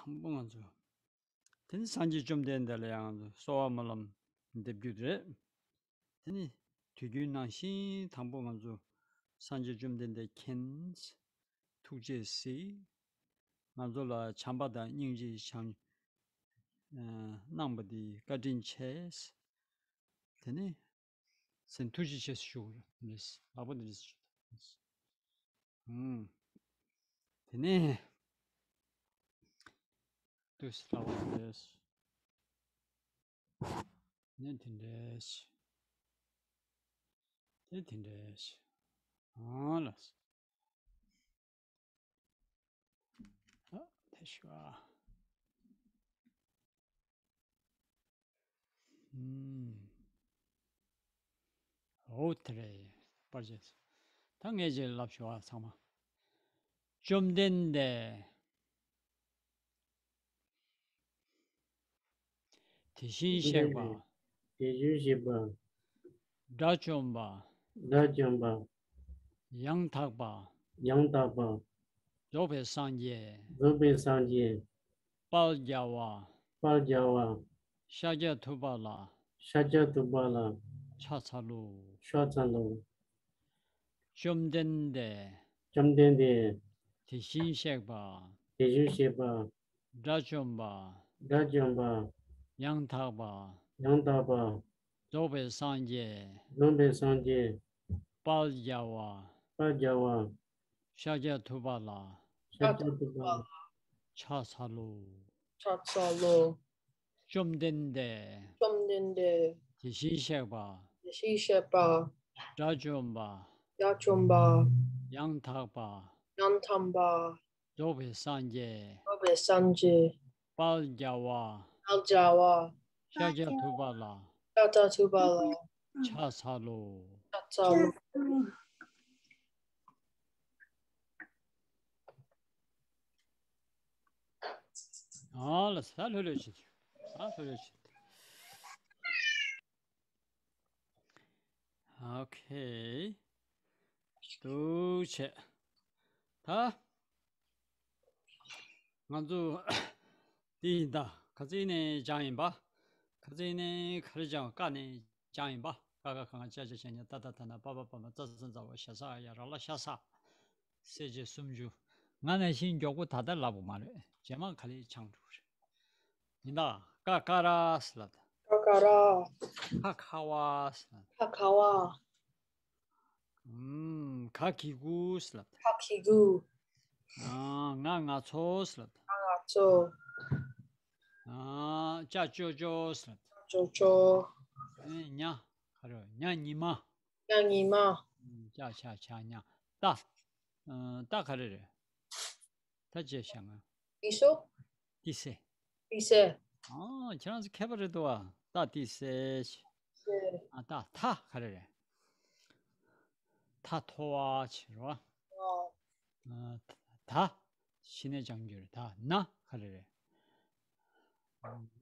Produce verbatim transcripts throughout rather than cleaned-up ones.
དང་པོ་ང་ཚོ། དེ་ནི་སངས་རྒྱས་བཅོམ་ལྡན་འདས་ལ་ཡང་ང་ཚོ་གསོལ་བ་སྨོན་ལམ་འདེབས་རྒྱུ་རེད། དེ་ནི་དུས་རྒྱུན་ནང་བཞིན་དང་པོ་ང་ཚོ་སངས་རྒྱས་བཅོམ་ལྡན་འདས་མཁྱེན། ཐུགས་རྗེས་གཟིགས། ང་ཚོ་ལ་བྱམས་པ་དང་སྙིང་རྗེ་བྱམས། ཨ། གནང་བ་འདི་བཀའ་དྲིན་ཆེ། དེ་ནས་སེམས་ཐུགས་རྗེ་ཆེ་ཞུ་དགོས་རེད། ལག་པ་འདི་འདྲ་ཞུ། ཨུམ། དེ་ནས་དུས་ལྟ་བུ་རེད། ནས་དེ་འདྲས། དེ་དེ་འདྲས། ཨང་ལགས། ཨ། དེ་ཞུ་ཨ། ཨུམ། འོ་དེ་རེད། པར་བྱས། ད་ངས་རྗེས་ལབ་ཞུ་ཨ་ཚང་མ། བཅོམ་ལྡན་འདས། དེ་བཞིན་གཤེགས་པ། དེ་བཞིན་གཤེགས་པ། དགྲ་བཅོམ་པ། དགྲ་བཅོམ་པ། ཡང་དག་པ། ཡང་དག་པ། རྫོགས་པའི་སངས་རྒྱས། རྫོགས་པའི་སངས་རྒྱས། དཔལ་རྒྱལ་བ། དཔལ་རྒྱལ་བ། ཤཱཀྱ་ཐུབ་པ་ལ། ཤཱཀྱ་ཐུབ་པ་ལ། ཕྱག་འཚལ་ལོ། ཕྱག་འཚལ་ལོ། བཅོམ་ལྡན་འདས། བཅོམ་ལྡན་འདས། དེ་བཞིན་གཤེགས་པ། དེ་བཞིན་གཤེགས་པ། དགྲ་བཅོམ་པ། དགྲ་བཅོམ་པ། ཡང་དག་པ། ཡང་དག་པ། རྫོགས་པའི་སངས་རྒྱས། རྫོགས་པའི་སངས་རྒྱས། དཔལ་རྒྱལ་བ། དཔལ་རྒྱལ་བ། ཤཱཀྱ་ཐུབ་པ་ལ། ཤཱཀྱ་ཐུབ་པ་ལ། ཕྱག་འཚལ་ལོ། ཕྱག་འཚལ་ལོ། བཅོམ་ལྡན་འདས། བཅོམ་ལྡན་འདས། དེ་བཞིན་གཤེགས་པ། དེ་བཞིན་གཤེགས་པ། དགྲ་བཅོམ་པ། དགྲ་བཅོམ་པ། ཡང་དག་པ། ཡང་དག་པ། རྫོགས་པའི་སངས་རྒྱས། རྫོགས་པའི་སངས་རྒྱས། དཔལ་རྒྱལ་བ། དཔལ་རྒྱལ་བ། ཤཱཀྱ་ཐུབ་པ་ལ། ཤཱཀྱ་ཐུབ་པ་ལ། ཕྱག་འཚལ་ལོ། ཕྱག་འཚལ་ལོ། ཨ་ལ་ས་ལྷོད་ལྷོད་བྱེད། ས་ལྷོད་ལྷོད་བྱེད། ཨོ་ཁེ། འདུག་བྱས། ད་ང་ཚོ་འདི་ཡིན་ད། ག་ཚོད་ནས་སྦྱངས་ཡིན་པ། ག་ཚོད་ནས་ག་རེ་སྦྱངས། ཀ་ནས་སྦྱངས་ཡིན་པ། ཀ་ཁ་ག་ང་ཅ་ཆ་ཞ་ཉ་ཏ་བཏགས་ད་ན་པ་བ་བ་མ་ཙ་ཙ་ཛ་ཝ་ཞ་ས་ཨ་ཡ་ར་ལ་ཤ་ས། གསལ་བྱེད་སུམ་ཅུ། ང་ནང་བཞིན་མགྱོགས་པོ་ད་ལྟ་ལབ་དགོས་མ་རེད། རྗེས་མ་ག་ལེར་འཆང་འགྲོ་གི་རེད། ཡིན་ད། ཀ་ཀ་ར་ཟེར་ལབ་ད། ཀ་ཀ་ར། ཁ་ཁ་བ་ཟེར་ལབ་ད། ཁ་ཁ་བ། ཨུམ། ག་གི་གུ་ཟེར་ལབ་ད། ག་གི་གུ། ཨ། ང་ང་ཚོ་ཟེར་ལབ་ད། ང་ང་ཚོ། ཨ། ཅ་ཅོ་ཅོ་ཟེར་ལབ་ད། ཅོ་ཅོ། ཨེ། ཉ་ག་རེ། ཉ་ཉི་མ། ཉ་ཉི་མ། ཨུམ། ཅ་ཆ་ཆ་ཉ། ཏ། ཨ། ཏ་ག་རེ་རེད། ད་བྱས་བཞག་ང་། ཏི་སེ། ཏི་སེ། ཏི་སེ། ཨ། ཁྱེད་རང་ཚོ་མཁས་པ་རེད་འདུག་ཨ། ཏ་ཏི་སེ། སེ། ཨ། ཏ་ཐ་ག་རེ་རེད། ཐ་ཐོ་བ་བྱེད་རོ། ཨ། ད་ཕྱི་ནས་སྦྱང་རྒྱུ་རེད། ད་ན་ག་རེ་རེད།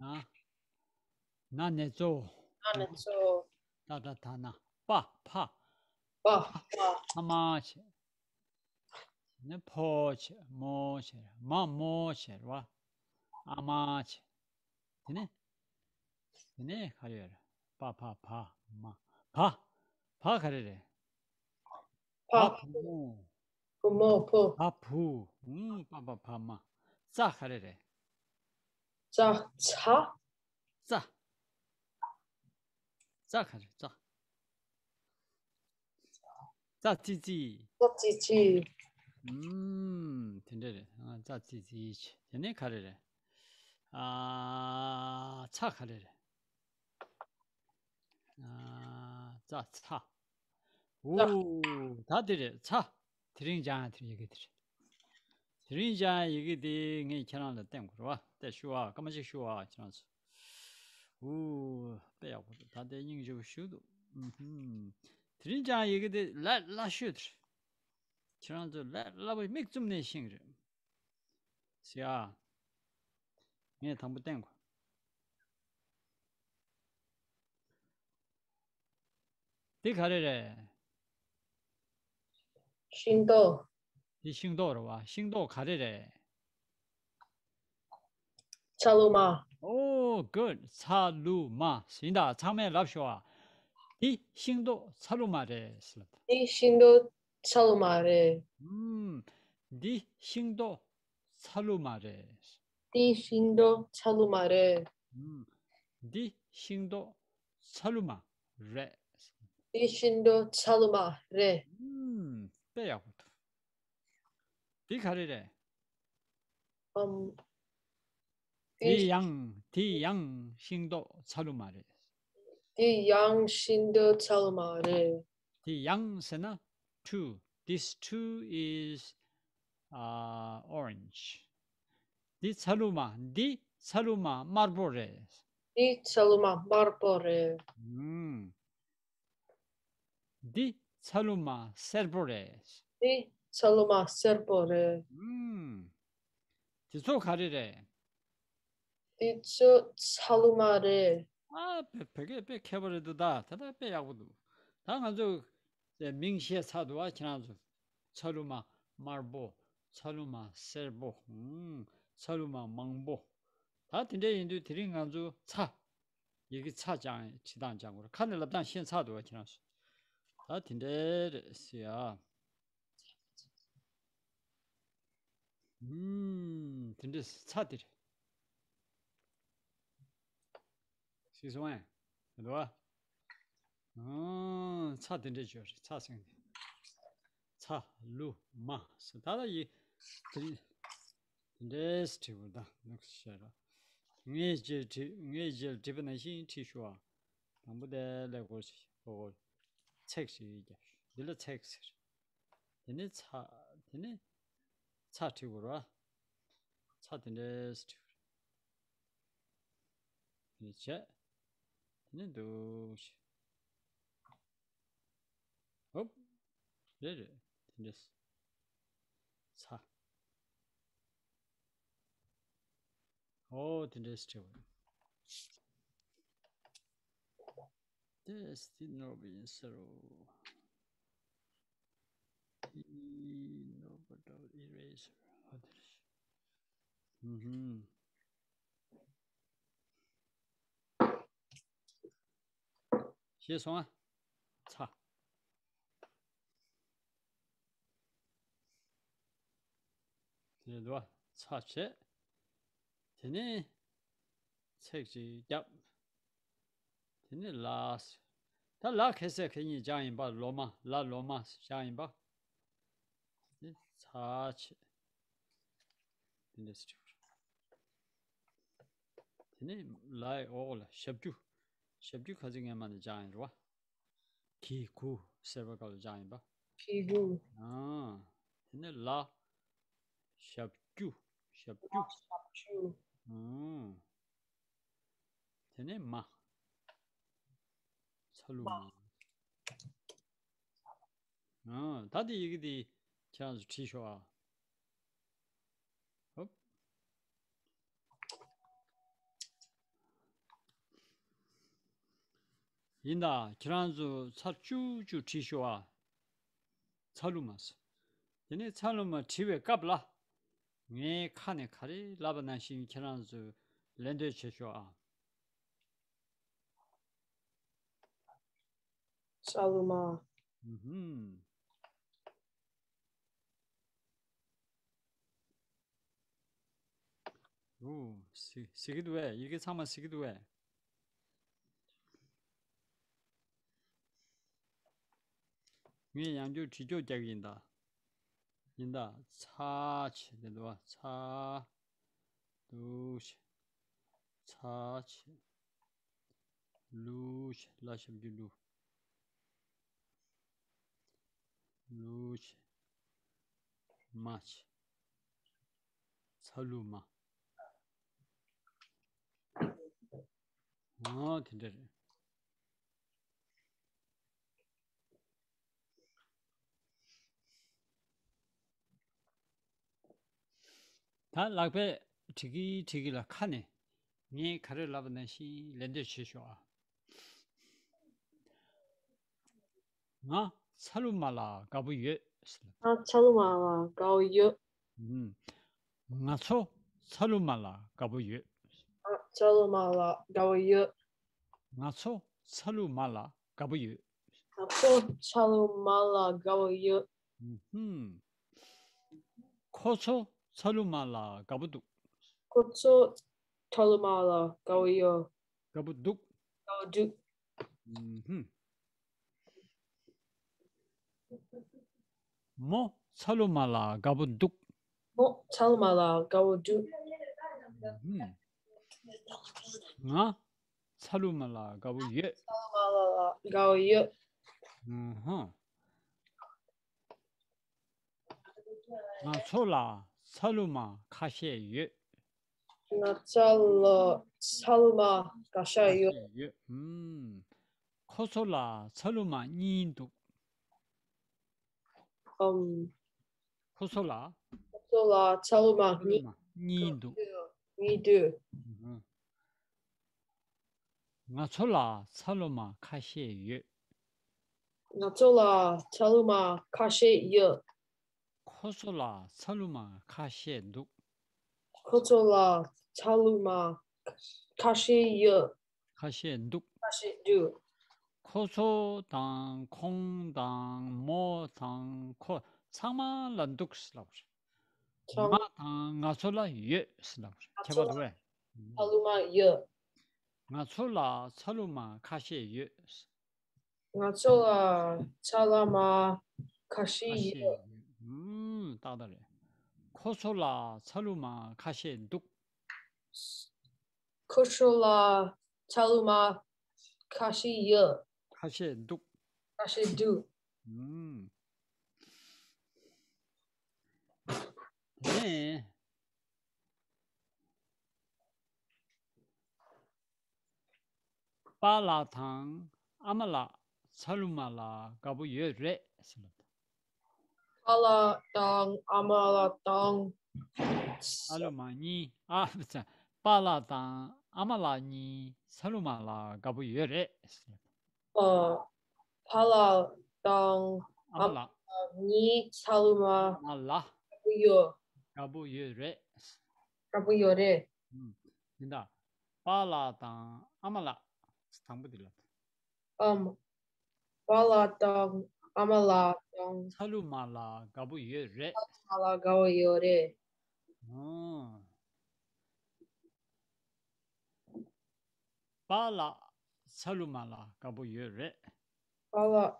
ན། ན་ནེ་ཙོ། ན་ནེ་ཙོ། ད་ད་ད་ན། པ་ཕ། པ་ཕ། ཕ་མ་བྱེད། ནི་ཕོ་བྱེད། མོ་བྱེད། མ་མོ་བྱེད་ར། ཨ་མ་བྱེད། དེ་ནས། དེ་ནས་ག་རེ་ཡོད་རེད། པ་ཕ་བ་མ། བ། བ་ག་རེ་རེད། བ། བ་བུ་མོ། བུ་མོ་བུ། བ་བུ། ཨུམ། པ་ཕ་བ་མ། ཙ་ག་རེ་རེད། ཙ། ཚ། ཙ། ཙ་ག་རེ། ཙ། ཙ་ཙི་ཙི། ཙ་ཙི་ཙི། ཨུམ། དེ་འདྲ་རེད། ཨ། ཙ་ཙི་ཙི། དེ་ནས་ག་རེ་རེད། ཨ། ཚ་ག་རེ་རེད། ཨ། ཙ་ཚ། འོ། ད་དེ་རེད། ཚ། དེ་རིང་སྦྱང་ཡ་དེ་ཡི་གེ་དེ་རེད། དེ་རིང་སྦྱང་ཡ་ཡི་གེ་དེ་ངས་ཁྱེད་རང་ལ་བསྟན་དགོས་རེད་བ། དེ་ཞུ་བ་སྐར་མ་གཅིག་ཞུ་བ་ཁྱེད་རང་ཚོ། འོ། དཔེ་ཡག་པོ་འདུག་ད་དེ་སྙིང་རྗེ་པོ་ཞུ་འདུག་ཨུ་ཧུམ། དེ་རིང་སྦྱང་ཡི་གེ་དེ་ལས་སླ་ཤོས་དེ་རེད། ཁྱེད་རང་ཚོ་ལས་སླ་པོ་མིག་བཙུམ་ནས་ཤེས་ཀྱི་རེད། ཟེར་ཨ། ངས་དང་པོ་བསྟན་དགོས། འདི་ག་རེ་རེད། ཤིང་ཏོག་འདི་ཤིང་ཏོག་རེད་བ། ཤིང་ཏོག་ག་རེ་རེད། ཚ་ལུ་མ། Oh, good. ཚ་ལུ་མ། ཡིན་ད། ཚང་མས་ལབ་ཤོག་ཨ། འདི་ཤིང་ཏོག་ཚ་ལུ་མ་རེད་ཟེར་ལབ། འདི་ཤིང་ཏོག་ཚ་ལུ་མ་རེད། ཨུམ། འདི་ཤིང་ཏོག་ཚ་ལུ་མ་རེད། འདི་ཤིང་ཏོག་ཚ་ལུ་མ་རེད། ཨུམ། འདི་ཤིང་ཏོག་ཚ་ལུ་མ་རེད། འདི་ཤིང་ཏོག་ཚ་ལུ་མ་རེད། ཨུམ། དཔེ་ཡག་པོ་འདུག། འདི་ག་རེ་རེད། ཨམ། དེ་ཡང་། དེ་ཡང་ཤིང་ཏོག་ཚ་ལུ་མ་རེད། དེ་ཡང་ཤིང་ཏོག་ཚ་ལུ་མ་རེད། དེ་ཡང་ཟེར་ན། Too. This too is, uh, orange. འདི་ཚ་ལུ་མ། འདི་ཚ་ལུ་མ་དམར་པོ་རེད། འདི་ཚ་ལུ་མ་དམར་པོ་རེད། ཨུམ། འདི་ཚ་ལུ་མ་སེར་པོ་རེད། འདི་ཚ་ལུ་མ་སེར་པོ་རེད། ཨུམ། དེ་ཚོ་ག་རེ་རེད། འདི་ཚོ་ཚ་ལུ་མ་རེད། ཨ། བོད་བོད་སྐད་དཔེ་མཁས་པོ་རེད་འདུག་ད། ད་ད་དཔེ་ཡག་པོ་འདུག། ད་ང་ཚོ་མིང་བཤད་ཚར་འདུག་བ། ཁྱེད་རང་ཚོ། ཚ་ལུ་མ་དམར་པོ། ཚ་ལུ་མ་སེར་པོ། ཨུམ། ཚ་ལུ་མ་མང་པོ། ད་དེ་འདྲ་ཡིན་དུས་དེ་རིང་ང་ཚོ་ཚ། ཡི་གེ་ཚ་སྦྱང་། བྲིས་སྟངས་སྦྱང་དགོས་རེད། ཁ་ནས་ལབ་སྟངས་ཤེས་ཚར་འདུག་བ་ཁྱེད་རང་ཚོ། ད་དེ་འདྲ་རེད་ཟེར་ཡ། ཨུམ། དེ་འདྲ་ཚ་དེ་རེད། ཤེས་སོང་ངས། རེད་བ། ཨང་། ཚ་དེ་འདྲས་བརྗོད་རེད། ཚ་ཟེར་མཁན་དེ། ཚ་ལུ་མ་ཟེར། ད་ལྟ་ཡི་དེ་དེ་འདྲས་བྲིས་དགོས། ད་ནུག་ཤ་ར། ངས་རྗེས་བྲིས། ངས་རྗེས་བྲིས་པ་ནང་བཞིན་བྲིས་ཤོག་ཨ། དང་པོ་དེ་ལས་སྐོར་ཞིག་གོ་གོ། ཚེག་ཞིག་རྒྱབ། འདི་ལ་ཚེག་ཟེར། དེ་ནས་ཚ། དེ་ནས་ཚ་བྲིས་དགོས་རེད་བ། ཚ་དེ་འདྲས་བྲིས་དགོས་རེད། དེ་བྱས། དེ་ནས་འདུག་བྱས། ཧོབ། རེད་རེད། དེ་འདྲས། ཚ། ཨོ་དེ་འདྲས་བྲིས་པ། དེ་སྟེ་ནོར་བ་ཡིན་ཟེར་རོ། དེ་ནོར་བ་འདྲ་བ་ཨི་རེ་ཟེར་རོ། ཨ་དེ་རེད། ཧུམ་ཧུམ། ཤེས་སོང་ཨ། ཚ། དེ་འདུག་བ། ཚ་བྱས། དེ་ནས་ཚེག་ཅིག་བརྒྱབ། དེ་ནས་ལ། ད་ལ་ཁ་སང་ཁ་ཉིན་སྦྱངས་ཡིན་པ། ལོ་མ། ལ་ལོ་མ་སྦྱངས་ཡིན་པ། དེ་ཚ་བྱས། དེ་འདྲས་སེ་བྲིས་པ་རེད། དེ་ནས་ལ་ཡི་འོག་ལ་ཞབས་ཀྱུ། ཞབས་ཀྱུ་ཁ་སང་སྔས་མ་ནས་སྦྱངས་ཡིན་རེད་བ། གི་གུ་ཟེར་བ་སྐབས་ལ་སྦྱངས་ཡིན་པ། གི་གུ། ཨ། དེ་ནས་ལ། ཞབས་ཀྱུ། ཞབས་ཀྱུ། ཞབས་ཀྱུ། ཨ། དེ་ནས་མ། ཚ་ལུ་མ། མ། ཨ། ད་དེ་ཡི་གེ་དེ་ཁྱེད་རང་ཚོ་བྲིས་ཤོག་ཨ། ཧོབ། ཡིན་ད། ཁྱེད་རང་ཚོ་ཚར་བཅུ་བཅུ་བྲིས་ཤོག་ཨ། ཚ་ལུ་མ་ཟེར། དེ་ནས་ཚ་ལུ་མ་བྲིས་པའི་སྐབས་ལ། ངས་ཁ་ནས་ག་རེ་ལབ་པ་ནང་བཞིན་ཁྱེད་རང་ཚོས་ལན་འདེབས་བྱེད་ཤོག་ཨ། ཚ་ལུ་མ། ཨུ་ཧུམ། ཨོ། གཟིགས་གཟིགས་ཀྱི་འདུག་བས། ཡི་གེ་ཚང་མ་གཟིགས་ཀྱི་འདུག་བས། ངས་ཡང་བསྐྱར་བྲིས་སྐྱོར་རྒྱག་གི་ཡིན་ད། ཡིན་ད། ཚ་བྱས་དེ་འདུག་བ། ཚ། ལུ་བྱས། ཚ་བྱས། ལུ་བྱས། ལ་ཞབས་ཀྱུ་ལུ། ལུ་བྱས། མ་བྱས། ཚ་ལུ་མ། ཨ། དེ་འདྲ་རེད། ད་ལག་པས་བྲིས་ཀྱི་བྲིས་ཀྱི་ལ་ཁ་ནས་ངས་ག་རེ་ལབ་པ་ནང་བཞིན་ལན་འདེབས་བྱེད་ཤོག་ཨ། ང་ཚ་ལུ་མ་ལ་དགའ་པོ་ཡོད། ང་ཚ་ལུ་མ་ལ་དགའ་པོ་ཡོད། ཨུམ། ང་ཚོ་ཚ་ལུ་མ་ལ་དགའ་པོ་ཡོད། ཚ་ལུ་མ་ལ་དགའ་བོ་ཡོད། ང་ཚོ་ཚ་ལུ་མ་ལ་དགའ་བོ་ཡོད། ང་ཚོ་ཚ་ལུ་མ་ལ་དགའ་བོ་ཡོད། ཧུམ། ཁོ་ཚོ་ཚ་ལུ་མ་ལ་དགའ་བོ་འདུག་ཁོ་ཚོ་ཚ་ལུ་མ་ལ་དགའ་བོ་ཡོད། དགའ་བོ་འདུག་དགའ་བོ་འདུག་ཧུམ། མོ་ཚ་ལུ་མ་ལ་དགའ་བོ་འདུག་མོ་ཚ་ལུ་མ་ལ་དགའ་བོ་འདུག་ཧུམ། ང་ཚ་ལུ་མ་ལ་དགའ་བོ་ཡོད། ཚ་ལུ་མ་ལ་དགའ་བོ་ཡོད། ཧུམ། ང་ཚོ་ལ་ཚ་ལུ་མ་ཁ་ཤས་ཡོད། ང་ཚོ་ལ་ཚ་ལུ་མ་ཁ་ཤས་ཡོད། ཡོད། ཧུམ། ཁོ་ཚོ་ལ་ཚ་ལུ་མ་གཉིས་འདུག་ཨམ། ཁོ་ཚོ་ལ་ཁོ་ཚོ་ལ་ཚ་ལུ་མ་ཚ་ལུ་གཉིས་མ་གཉིས་འདུག་གཉིས་འདུག་ཧུམ། ང་ཚོ་ལ་ཚ་ལུ་མ་ཁ་ཤས་ཡོད། ང་ཚོ་ལ་ཚ་ལུ་མ་ཁ་ཤས་ཡོད། ཁོ་ཚོ་ལ་ཚ་ལུ་མ་ཁ་ཤས་འདུག་ཁོ་ཚོ་ལ་ཚ་ལུ་མ་ཁ་ཤས་ཡོད། ཁ་ཤས་འདུག་ཁ་ཤས་འདུག་ཁོ་ཚོ་དང་ཁོང་དང་མོ་དང་ཁོ་ཚང་མ་ལ་འདུག་ཟེར་ལབ་རེད། ཚང་མ་དང་ང་ཚོ་ལ་ཡོད་ཟེར་ལབ་རེད། ང་ཁྱད་པར་ཚོ་འདུག་ལ་བས། ཚ་ལུ་མ་ཡོད། ང་ཚོ་ལ་ཚ་ལུ་མ་ཁ་ཤས་ཡོད། ང་ཚོ་ལ་ཚ་ལུ་མ་ཁ་ཤས་ཁ་ཤས་ཡོད། ཡོད། ཨུམ། ཏག་ཏག་རེད། ཁོ་ཚོ་ལ་ཚ་ལུ་མ་ཁ་ཤས་འདུག་ཁོ་ཚོ་ལ་ཚ་ལུ་མ་ཁ་ཤས་ཡོད། ཁ་ཤས་འདུག་ཁ་ཤས་འདུག་ཨུམ། དེ་ནས། པཱ་ལགས་དང་ཨ་མ་ལགས་ཚ་ལུ་མ་ལ་དགའ་པོ་ཡོད་རེད་ཟེར་ལབ། པཱ་ལགས་དང་ཨ་མ་ལགས་དང་། ཚ་ལུ་མ་གཉིས། ཨ། པཱ་ལགས་དང་ཨ་མ་ལགས་གཉིས་ཚ་ལུ་མ་ལ་དགའ་པོ་ཡོད་རེད་ཟེར་ལབ། ཨ། པཱ་ལགས་དང་ཨ་མ་ལགས་གཉིས་ཚ་ལུ་མ་མ་ལ་དགའ་པོ་ཡོད། དགའ་པོ་ཡོད་རེད། དགའ་པོ་ཡོད་རེད། ཨུམ། ཡིན་ད། པཱ་ལགས་དང་ཨ་མ་ལགས། དང་པོ་དེ་ལ། ཨམ། པཱ་ལགས་དང་ཨ་མ་ལགས་དང་། ཚ་ལུ་མ་ལ་དགའ་པོ་ཡོད་རེད། ཚ་ལུ་མ་ལ་དགའ་པོ་ཡོད་རེད། ཨོ། པཱ་ལགས་ཚ་ལུ་མ་ལ་དགའ་པོ་ཡོད་རེད། པཱ་ལགས་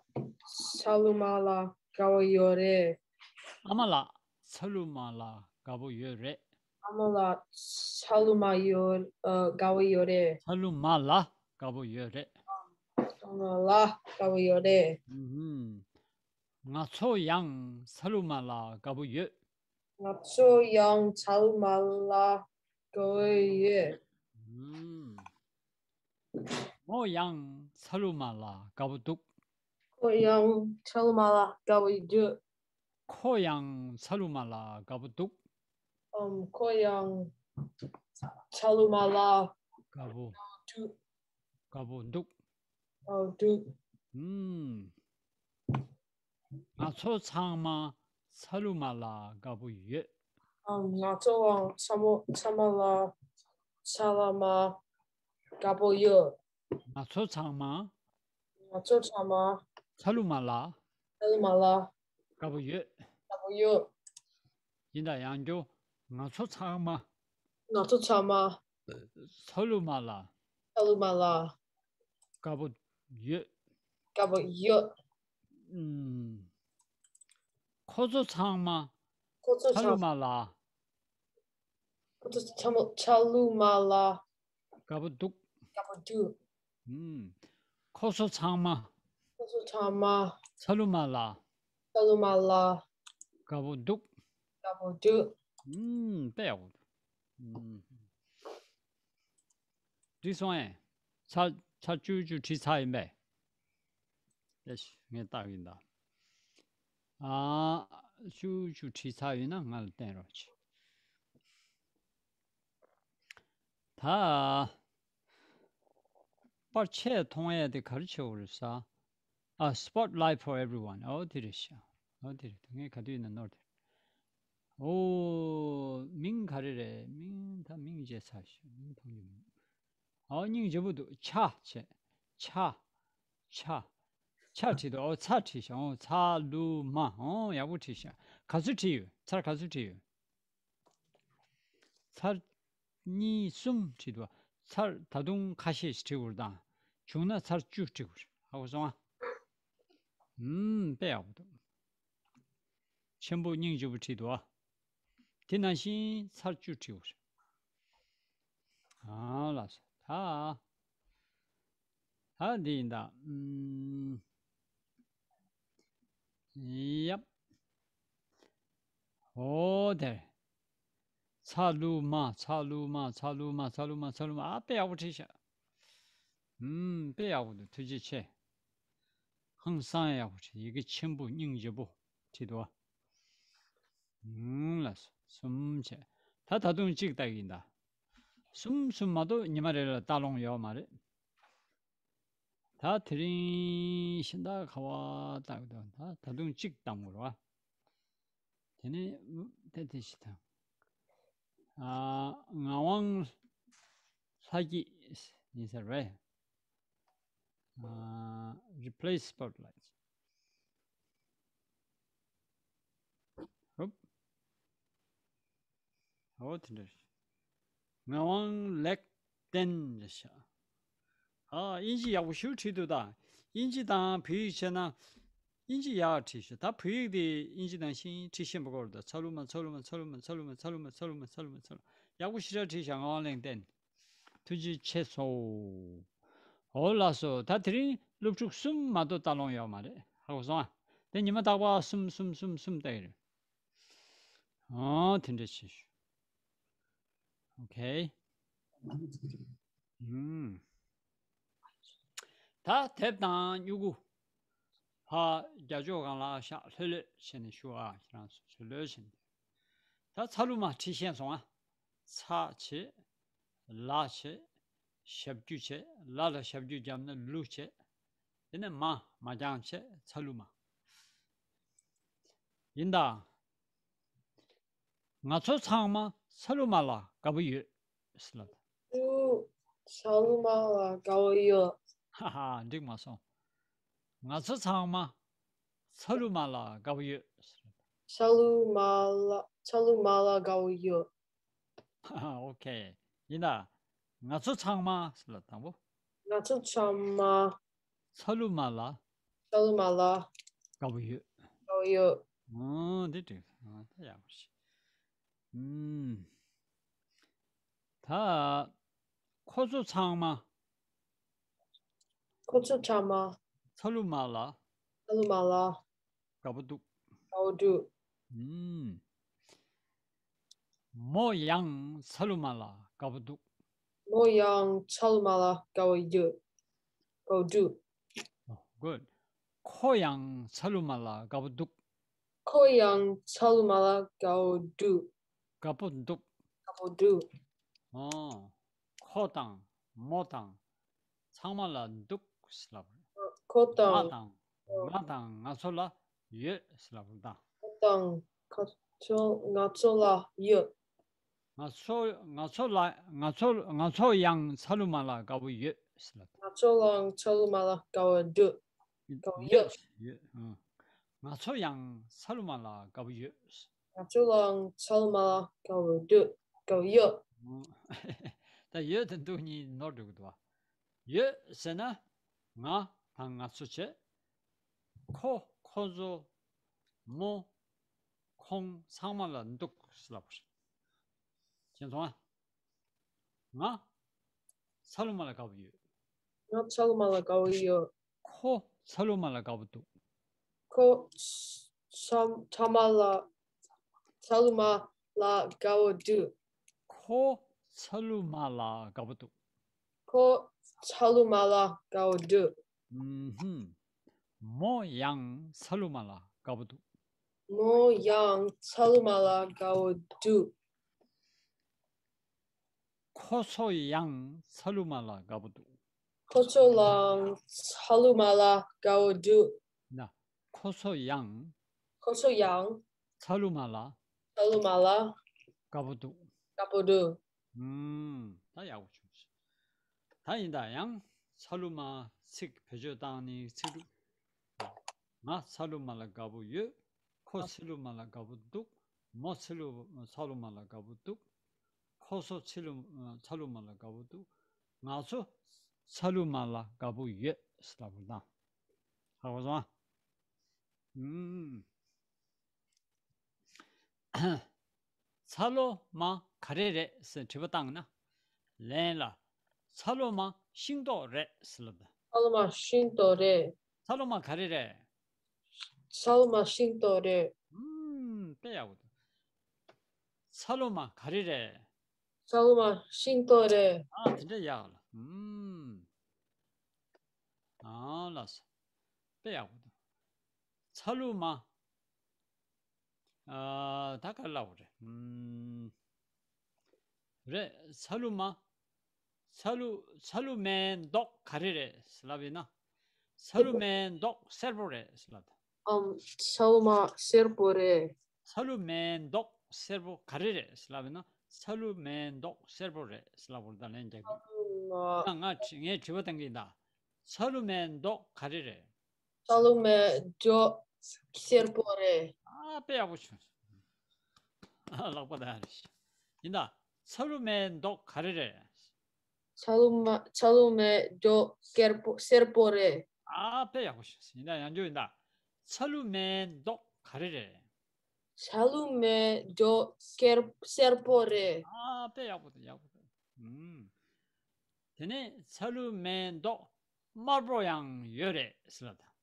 ཚ་ལུ་མ་ལ་དགའ་པོ་ཡོད་རེད། ཨ་མ་ལགས་ཚ་ལུ་མ་ལ་དགའ་པོ་ཡོད་རེད། ཨ་མ་ལགས་ཚ་ལུ་མ་ཡོད། ཨ། དགའ་པོ་ཡོད་རེད། ཚ་ལུ་མ་ལ་དགའ་པོ་ཡོད་རེད། ཚ་ལུ་མ་ལ་དགའ་པོ་ཡོད་རེད། ཨུ་ཧུམ། ང་ཚོ་ཡང་ཚ་ལུ་མ་ལ་དགའ་པོ་ཡོད། ང་ཚོ་ཡང་ཚ་ལུ་མ་ལ་དགའ་པོ་ཡོད། ཨུམ། མོ་ཡང་ཚ་ལུ་མ་ལ་དགའ་པོ་འདུག་ཁོ་ཡང་ཚ་ལུ་མ་ལ་དགའ་པོ་འདུག་ཁོ་ཡང་ཚ་ལུ་མ་ལ་དགའ་པོ་འདུག་ཨམ། ཁོ་ཡང་ཚ་ལུ་མ་ལ་དགའ་པོ་འདུག་དགའ་པོ་འདུག་ཨོ་འདུག་ཨུམ། ང་ཚོ་ཚང་མ་ཚ་ལུ་མ་ལ་དགའ་པོ་ཡོད། ཨམ། ང་ཚོ་ཡང་ཚ་མོ་ཚ་མ་ལ་ཚ་ལུ་མ་དགའ་པོ་ཡོད། ང་ཚོ་ཚང་མ། ང་ཚོ་ཚང་མ། ཚ་ལུ་མ་ལ། ཚ་ལུ་མ་ལ། དགའ་པོ་ཡོད། དགའ་པོ་ཡོད། ཡིན་ད་ཡང་སྐྱོ། ང་ཚོ་ཚང་མ། ང་ཚོ་ཚང་མ། ཚ་ལུ་མ་ལ། ཚ་ལུ་མ་ལ། དགའ་པོ་ཡོད། དགའ་པོ་ཡོད། ཨུམ། ཁོ་ཚོ་ཚང་མ། ཁོ་ཚོ་ཚ་ལུ་ཚང་མ་ལ། ཁོ་ཚོ་ཚང་མ་ཚ་ལུ་མ་ལ། དགའ་པོ་འདུག་དགའ་པོ་འདུག་ཨུམ། ཁོ་ཚོ་ཚང་མ། ཁོ་ཚོ་ཚང་མ། ཚ་ལུ་མ་ལ། ཚ་ལུ་མ་ལ། དགའ་པོ་འདུག་དགའ་པོ་འདུག་ཨུམ། དཔེ་ཡག་པོ་འདུག་ཨུམ། འགྲིག་སོང་ཨེ། ཚར་ཚར་བཅུ་བཅུ་བྲིས་ཚར་ཡིན་པས། ཡ་ཤི་ངས་བལྟ་གི་ཡིན་ད། ཨ། བཅུ་བཅུ་བྲིས་ཚར་ཡོད་ན་ང་ལ་བསྟན་རོགས་བྱེད། ད། པར་ཆས་མཐོང་ཡས་དེ་ག་རེ་བྱེད་འོ་རེད་ས། ཨ། Spotlight for everyone. ཨོ་དེ་རེད་ཤག་ཨོ་དེ་རེད། ངས་ག་དུས་ཡིན་ན་ནོར་དེ་རེད། ཨོ། མིང་ག་རེ་རེད། མིང་ད་མིང་བརྗེད་ཚར་ཤག་མིང་མཐོང་རྒྱུ་མེད། ཨོ་སྙིང་རྗེ་པོ་འདུག་ཆ་བྱས། ཆ། ཆ། ཆ་བྲིས་འདུག་ཨོ་ཚ་བྲིས་ཤག་ཨོ་ཚ་ལུ་མ། ཨོ་ཡག་པོ་བྲིས་ཤག་ག་ཚོད་བྲིས་ཡོད། ཚར་ག་ཚོད་བྲིས་ཡོད། ཚར་གཉིས་གསུམ་བྲིས་འདུག་ཚར་ད་དུང་ཁ་ཤས་ཤིག་བྲིས་དགོས་རེད་དང་། བྱུང་ན་ཚར་བཅུ་བྲིས་དགོས་རེད། ཧ་གོ་སོང་ཨ། ཨུམ་དཔེ་ཡག་པོ་འདུག་ཆེན་པོ་སྙིང་རྗེ་པོ་བྲིས་འདུག་ཨ། དེ་ནང་བཞིན་ཚར་བཅུ་བྲིས་དགོས་རེད། ཨ་ལགས་སོ། ད། ད་འདི་ཡིན་ད། ཨུམ། ཡབ། ཨོ་དེར། ཚ་ལུ་མ། ཚ་ལུ་མ། ཚ་ལུ་མ། ཚ་ལུ་མ། ཚ་ལུ་མ། ཨ་དཔེ་ཡག་པོ་བྲིས་ཤག་ཨུམ་དཔེ་ཡག་པོ་འདུག་ཐུགས་རྗེ་ཆེ། ཧང་སང་ཡག་པོ་བྲིས། ཡི་གེ་ཆེན་པོ་སྙིང་རྗེ་པོ་བྲིས་འདུག་ཨ། ཨུམ་ལགས་སོ། གསུམ་བྱས། ད་ད་དུང་གཅིག་ལྟ་གི་ཡིན་ད། གསུམ་གསུམ་མ་གཏོགས་ཉི་མ་རེ་ལ་ལྟ་ལོང་ཡོད་མ་རེད། ད་དེ་རིང་གཞན་དག་ག་བ་ལྟ་གི་འདུག་ད་ད་དུང་གཅིག་བཏང་དགོས་རེད་བ། དེ་ནས་དེ་དེ་ཞིག་དང་། ཨ། ངག་དབང་ལྷ་སྐྱིད་ཡིན་ས་རེད། ཨ། Replace spotlight. ཧོབ། ཨོ་དེ་འདྲ་རེད། ངག་དབང་ལེགས་བསྟན་རེད་ཤག་ཨ་དབྱིན་ཇི་ཡག་པོ་ཞེ་པོ་བྲིས་འདུག་ད་དབྱིན་ཇི་དང་བོད་ཡིག་བྱས་ན། དབྱིན་ཇི་ཡག་བྲིས་ཤག་ད་བོད་ཡིག་དེ་དབྱིན་ཇི་ནང་བཞིན་བྲིས་ཤེས་པ་དགོས་རེད་ད། ཚ་ལུ་མ། ཚ་ལུ་མ། ཚ་ལུ་མ། ཚ་ལུ་མ། ཚ་ལུ་མ། ཚ་ལུ་མ། ཚ་ལུ་མ། ཚ་ལུ་མ། ཡག་པོ་ཞེ་དྲག་བྲིས་ཤག་ངག་དབང་ལེགས་བསྟན། ཐུགས་རྗེ་ཆེ་སོང་། ཨོ་ལགས་སོ། ད་དེ་རིང་སློབ་ཕྲུག་གསུམ་མ་གཏོགས་ལྟ་ལོང་ཡོད་མ་རེད། ཧ་གོ་སོང་ཨ། དེ་ཉི་མ་རྟག་པར་གསུམ་གསུམ་གསུམ་གསུམ་ལྟ་ཡི་རེད། ཨོ་དེ་འདྲ་བྱེད་ཤོག་ཨོ་ཁེ། ཨུམ། ད་དེབ་དང་སྨྱུ་གུ་ཕར་རྒྱབ་ཕྱོགས་སྒང་ལ་བཞག་ལྷོད་ལྷོད་བྱས་ནས་བཞུགས་ཨ། ཁྱེད་རང་ཚོ་ལྷོད་ལྷོད་བྱས་ནས། ད་ཚ་ལུ་མ་བྲིས་ཤེས་སོང་ཨ། ཚ་བྱས། ལ་བྱས། ཞབས་ཀྱུ་བྱས། ལ་ལ་ཞབས་ཀྱུ་བརྒྱབ་ན་ལུ་བྱས། དེ་ནས་མ་མ་རྐྱང་བྱས་ཚ་ལུ་མ། ཡིན་ད། ང་ཚོ་ཚང་མ་ཚ་ལུ་མ་ལ་དགའ་པོ་ཡོད་ཟེར་ལབ། ཚ་ལུ། ཚ་ལུ་མ་ལ་དགའ་པོ་ཡོད། ཧ་ཧ། འགྲིག་མ་སོང་། ང་ཚོ་ཚང་མ་ཚ་ལུ་མ་ལ་དགའ་པོ་ཡོད་ཟེར་ལབ། ཚ་ལུ་མ་ལ། ཚ་ལུ་མ་ལ་དགའ་པོ་ཡོད། ཨོ་ཁེ། ཡིན་ད། ང་ཚོ་ཚང་མ་ཟེར་ལབ་དང་པོ། ང་ཚོ་ཚང་མ། ཚ་ལུ་མ་ལ། ཚ་ལུ་མ་ལ། དགའ་པོ་ཡོད། དགའ་པོ་ཡོད། ཨོ་འདི་འགྲིག་ཨོ་ད་ཡག་པོ་ཞིག་ཨུམ། ད། ཁོ་ཚོ་ཚང་མ། ཁོ་ཚོ་ཚང་མ། ཚ་ལུ་མ་ལ། ཚ་ལུ་མ་ལ། དགའ་པོ་འདུག་དགའ་པོ་འདུག་ཨུམ། མོ་ཡང་ཚ་ལུ་མ་ལ་དགའ་པོ་འདུག་མོ་ཡང་ཚ་ལུ་མ་ལ་དགའ་པོ་འདུག་དགའ་པོ་འདུག་ཨོ་གུཌ། ཁོ་ཡང་ཚ་ལུ་མ་ལ་དགའ་པོ་འདུག་ཁོ་ཡང་ཚ་ལུ་མ་ལ་དགའ་པོ་འདུག་དགའ་པོ་འདུག་དགའ་པོ་འདུག་ཨོ། ཁོ་དང་། མོ་དང་། ཚང་མ་ལ་འདུག་ཟེར་ལབ། ཁོ་དང་། ང་དང་། ང་དང་ང་ཚོ་ལ་ཡོད་ཟེར་ལབ་དང་། ཁོ་དང་ང་ཚོ་ང་ཚོ་ལ་ཡོད། ང་ཚོ་ང་ཚོ་ལ་ང་ཚོ་ང་ཚོ་ཡང་ཚ་ལུ་མ་ལ་དགའ་པོ་ཡོད་ཟེར་ལབ། ང་ཚོ་ལའང་ཚ་ལུ་མ་ལ་དགའ་པོ་འདུག་དགའ་པོ་ཡོད། ཡོད། ཨང་། ང་ཚོ་ཡང་ཚ་ལུ་མ་ལ་དགའ་པོ་ཡོད། ང་ཚོ་ལའང་ཚ་ལུ་མ་ལ་དགའ་པོ་འདུག་དགའ་པོ་ཡོད། ཨང་། ད་ཡོད་དང་འདུག་གཉིས་ནོར་འགྲོ་གི་འདུག་བ། ཡོད་ཟེར་ན། ང་དང་ང་ཚོ་བྱས། ཁོ་ཁོ་ཚོ། མོ། ཁོང་ཚང་མ་ལ་འདུག་ཟེར་ལབ་པ་རེད། མཁྱེན་སོང་ཨ། ང་ཚ་ལུ་མ་ལ་དགའ་པོ་ཡོད། ང་ཚ་ལུ་མ་ལ་དགའ་པོ་ཡོད། ཁོ་ཚ་ལུ་མ་ལ་དགའ་པོ་འདུག་ཁོ་ཚ་ཚ་མ་ལ་ཚ་ལུ་མ་ལ་དགའ་པོ་འདུག་ཁོ་ཚ་ལུ་མ་ལ་དགའ་པོ་འདུག་ཁོ་ཚ་ལུ་མ་ལ་དགའ་པོ་འདུག་ཨུམ་ཧུམ། མོ་ཡང་ཚ་ལུ་མ་ལ་དགའ་པོ་འདུག་མོ་ཡང་ཚ་ལུ་མ་ལ་དགའ་པོ་འདུག་ཁོ་ཚོ་ཡང་ཚ་ལུ་མ་ལ་དགའ་པོ་འདུག་ཁོ་ཚོ་ལའང་ཚ་ལུ་མ་ལ་དགའ་པོ་འདུག་ན། ཁོ་ཚོ་ཡང་། ཁོ་ཚོ་ཡང་། ཚ་ལུ་མ་ལ། ཚ་ལུ་མ་ལ། དགའ་པོ་འདུག་དགའ་པོ་འདུག་ཨུམ། ད་ཡག་པོ་བྱུང་། ད་ཡིན་ད་ཡང་ཚ་ལུ་མ་ཚིག་བེད་སྤྱོད་བཏང་ནི་ཚིག་གྲུབ། ང་ཚ་ལུ་མ་ལ་དགའ་པོ་ཡོད། ཁོ་ཚ་ལུ་མ་ལ་དགའ་པོ་འདུག་མོ་ཚ་ལུ་ཚ་ལུ་མ་ལ་དགའ་པོ་འདུག་ཁོ་ཚོ་ཚ་ལུ་ཚ་ལུ་མ་ལ་དགའ་པོ་འདུག་ང་ཚོ་ཚ་ལུ་མ་ལ་དགའ་པོ་ཡོད་ཟེར་ལབ་པ་དང་། ཧ་གོ་སོང་ཨ། ཨུམ། ཚ་ལུ་མ་ག་རེ་རེད་ཟེར་དྲི་བ་བཏང་ན། ལན་ལ། ཚ་ལུ་མ་ཤིང་ཏོག་རེད་ཟེར་ལབ་དང་། ཚ་ལུ་མ་ཤིང་ཏོག་རེད། ཚ་ལུ་མ་ག་རེ་རེད། ཚ་ལུ་མ་ཤིང་ཏོག་རེད། ཨུམ། དཔེ་ཡག་པོ་འདུག་ཚ་ལུ་མ་ག་རེ་རེད། ཚ་ལུ་མ་ཤིང་ཏོག་རེད། ཨ་དེ་འདྲ་ཡག་ལ། ཨུམ། ཨ་ལགས་སོ། དཔེ་ཡག་པོ་འདུག་ཚ་ལུ་མ། ཨ་ད་ག་རེ་ལབ་དགོས་རེད། ཨུམ། རེད། ཚ་ལུ་མ། ཚ་ལུ་ཚ་ལུ་མའི་མདོག་ག་རེ་རེད་ལབ་ཡིན་ན། ཚ་ལུ་མའི་མདོག་སེར་པོ་རེད་ལབ་དང་། ཨམ། ཚ་ལུ་མ་སེར་པོ་རེད། ཚ་ལུ་མའི་མདོག་སེར་པོ་ག་རེ་རེད་ལབ་ཡིན་ན། ཚ་ལུ་མའི་མདོག་སེར་པོ་རེད་ལབ་དགོས་རེད། ད་ལན་རྒྱག་གི། ཨ་ང་ང་དྲི་ངས་དྲི་བ་བཏང་གི་ཡིན་ད། ཚ་ལུ་མའི་མདོག་ག་རེ་རེད། ཚ་ལུ་མའི་མདོག་སེར་པོ་རེད། ཨ་དཔེ་ཡག་པོ་བྱུང་། ཨ་ལག་པ་ད་རེད། ཡིན་ད། ཚ་ལུ་མའི་མདོག་ག་རེ་རེད། ཚ་ལུ་མ་ཚ་ལུ་མའི་མདོག་སེར་པོ་སེར་པོ་རེད། ཨ་དཔེ་ཡག་པོ་བྱུང་། ཡིན་ད་ཡང་བསྐྱར་ཡིན་ད། ཚ་ལུ་མའི་མདོག་ག་རེ་རེད། ཚ་ལུ་མའི་མདོག་སེར་སེར་པོ་རེད། ཨ་དཔེ་ཡག་པོ་འདུག་ཡག་པོ་འདུག་ཨུམ། དེ་ནས་ཚ་ལུ་མའི་མདོག་དམར་པོ་ཡང་ཡོད་རེད་ཟེར་ལབ་དང་།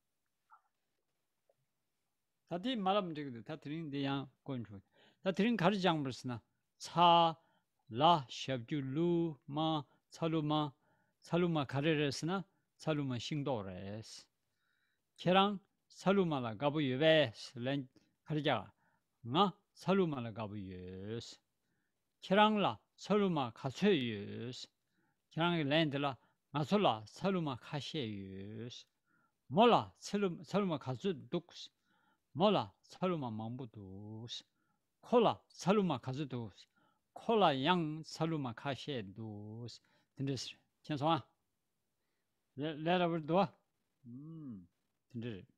ད་དེ་མ་ལབ་འགྲིག་གི་འདུག་ད་དེ་རིང་འདི་ཡང་དཀོན་བྱུང་། ད་དེ་རིང་ག་རེ་སྦྱངས་པ་རེད་ཟེར་ན། ཚ། ལ། ཞབས་ཀྱུ་ལུ། མ། ཚ་ལུ་མ། ཚ་ལུ་མ་ག་རེ་རེད་ཟེར་ན། ཚ་ལུ་མ་ཤིང་ཏོག་རེད། ཁྱེད་རང་ཚ་ལུ་མ་ལ་དགའ་པོ་ཡོད་པས། ལན་ག་རེ་རྒྱག་ང་ཚ་ལུ་མ་ལ་དགའ་པོ་ཡོད། ཁྱེད་རང་ལ་ཚ་ལུ་མ་ག་ཚོད་ཡོད། ཁྱེད་རང་གི་ལན་དེ་ལ། ང་ཚོ་ལ་ཚ་ལུ་མ་ཁ་ཤས་ཡོད། མོ་ལ་ཚ་ལུ་ཚ་ལུ་མ་ག་ཚོད་འདུག་མོ་ལ་ཚ་ལུ་མ་མང་པོ་འདུག་ཁོ་ལ་ཚ་ལུ་མ་ག་ཚོད་འདུག་ཁོ་ལ་ཡང་ཚ་ལུ་མ་ཁ་ཤས་འདུག་དེ་འདྲ་ཟེར། མཁྱེན་སོང་ཨ། ལས་ལས་ར་བར་འདུག་ཨ། ཨུམ། དེ་འདྲ་རེད།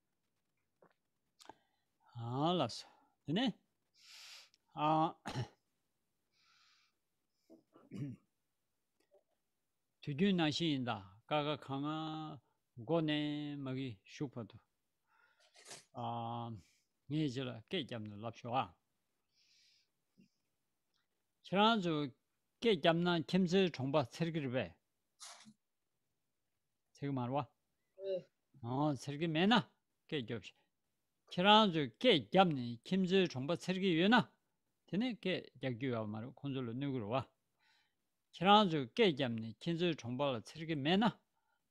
ཨ་ལགས་སོ། དེ་ནས་ཨ། དུས་རྒྱུན་ནང་བཞིན་ཡིན་ད། ཀ་ཁ་ག་ང་། མགོ་ནས་མ་གི་གཞུག་བར་དུ། ཨ། ངས་རྗེས་ལ་སྐད་བརྒྱབ་ནས་ལབ་ཤོག་ཨ། ཁྱེད་རང་ཚོ་སྐད་བརྒྱབ་ན་ཁྱིམ་མཚེས་གྲོང་པ་འཚེར་གི་རེད་པས། འཚེར་གི་མ་རེད་པ། ཨོ་འཚེར་གི་མེད་ན་སྐད་རྒྱོབ་ཤིག་ཁྱེད་རང་ཚོས་སྐད་བརྒྱབ་ནས་ཁྱིམ་མཚེས་གྲོང་པ་འཚེར་གི་ཡོད་ན། དེ་ནས་སྐད་རྒྱག་རྒྱུ་ཡོད་མ་རེད། ཁོང་ཚོ་ལ་གནོད་གི་རེད་པ། ཁྱེད་རང་ཚོས་སྐད་བརྒྱབ་ནས་ཁྱིམ་མཚེས་གྲོང་པ་ལ་འཚེར་གི་མེད་ན།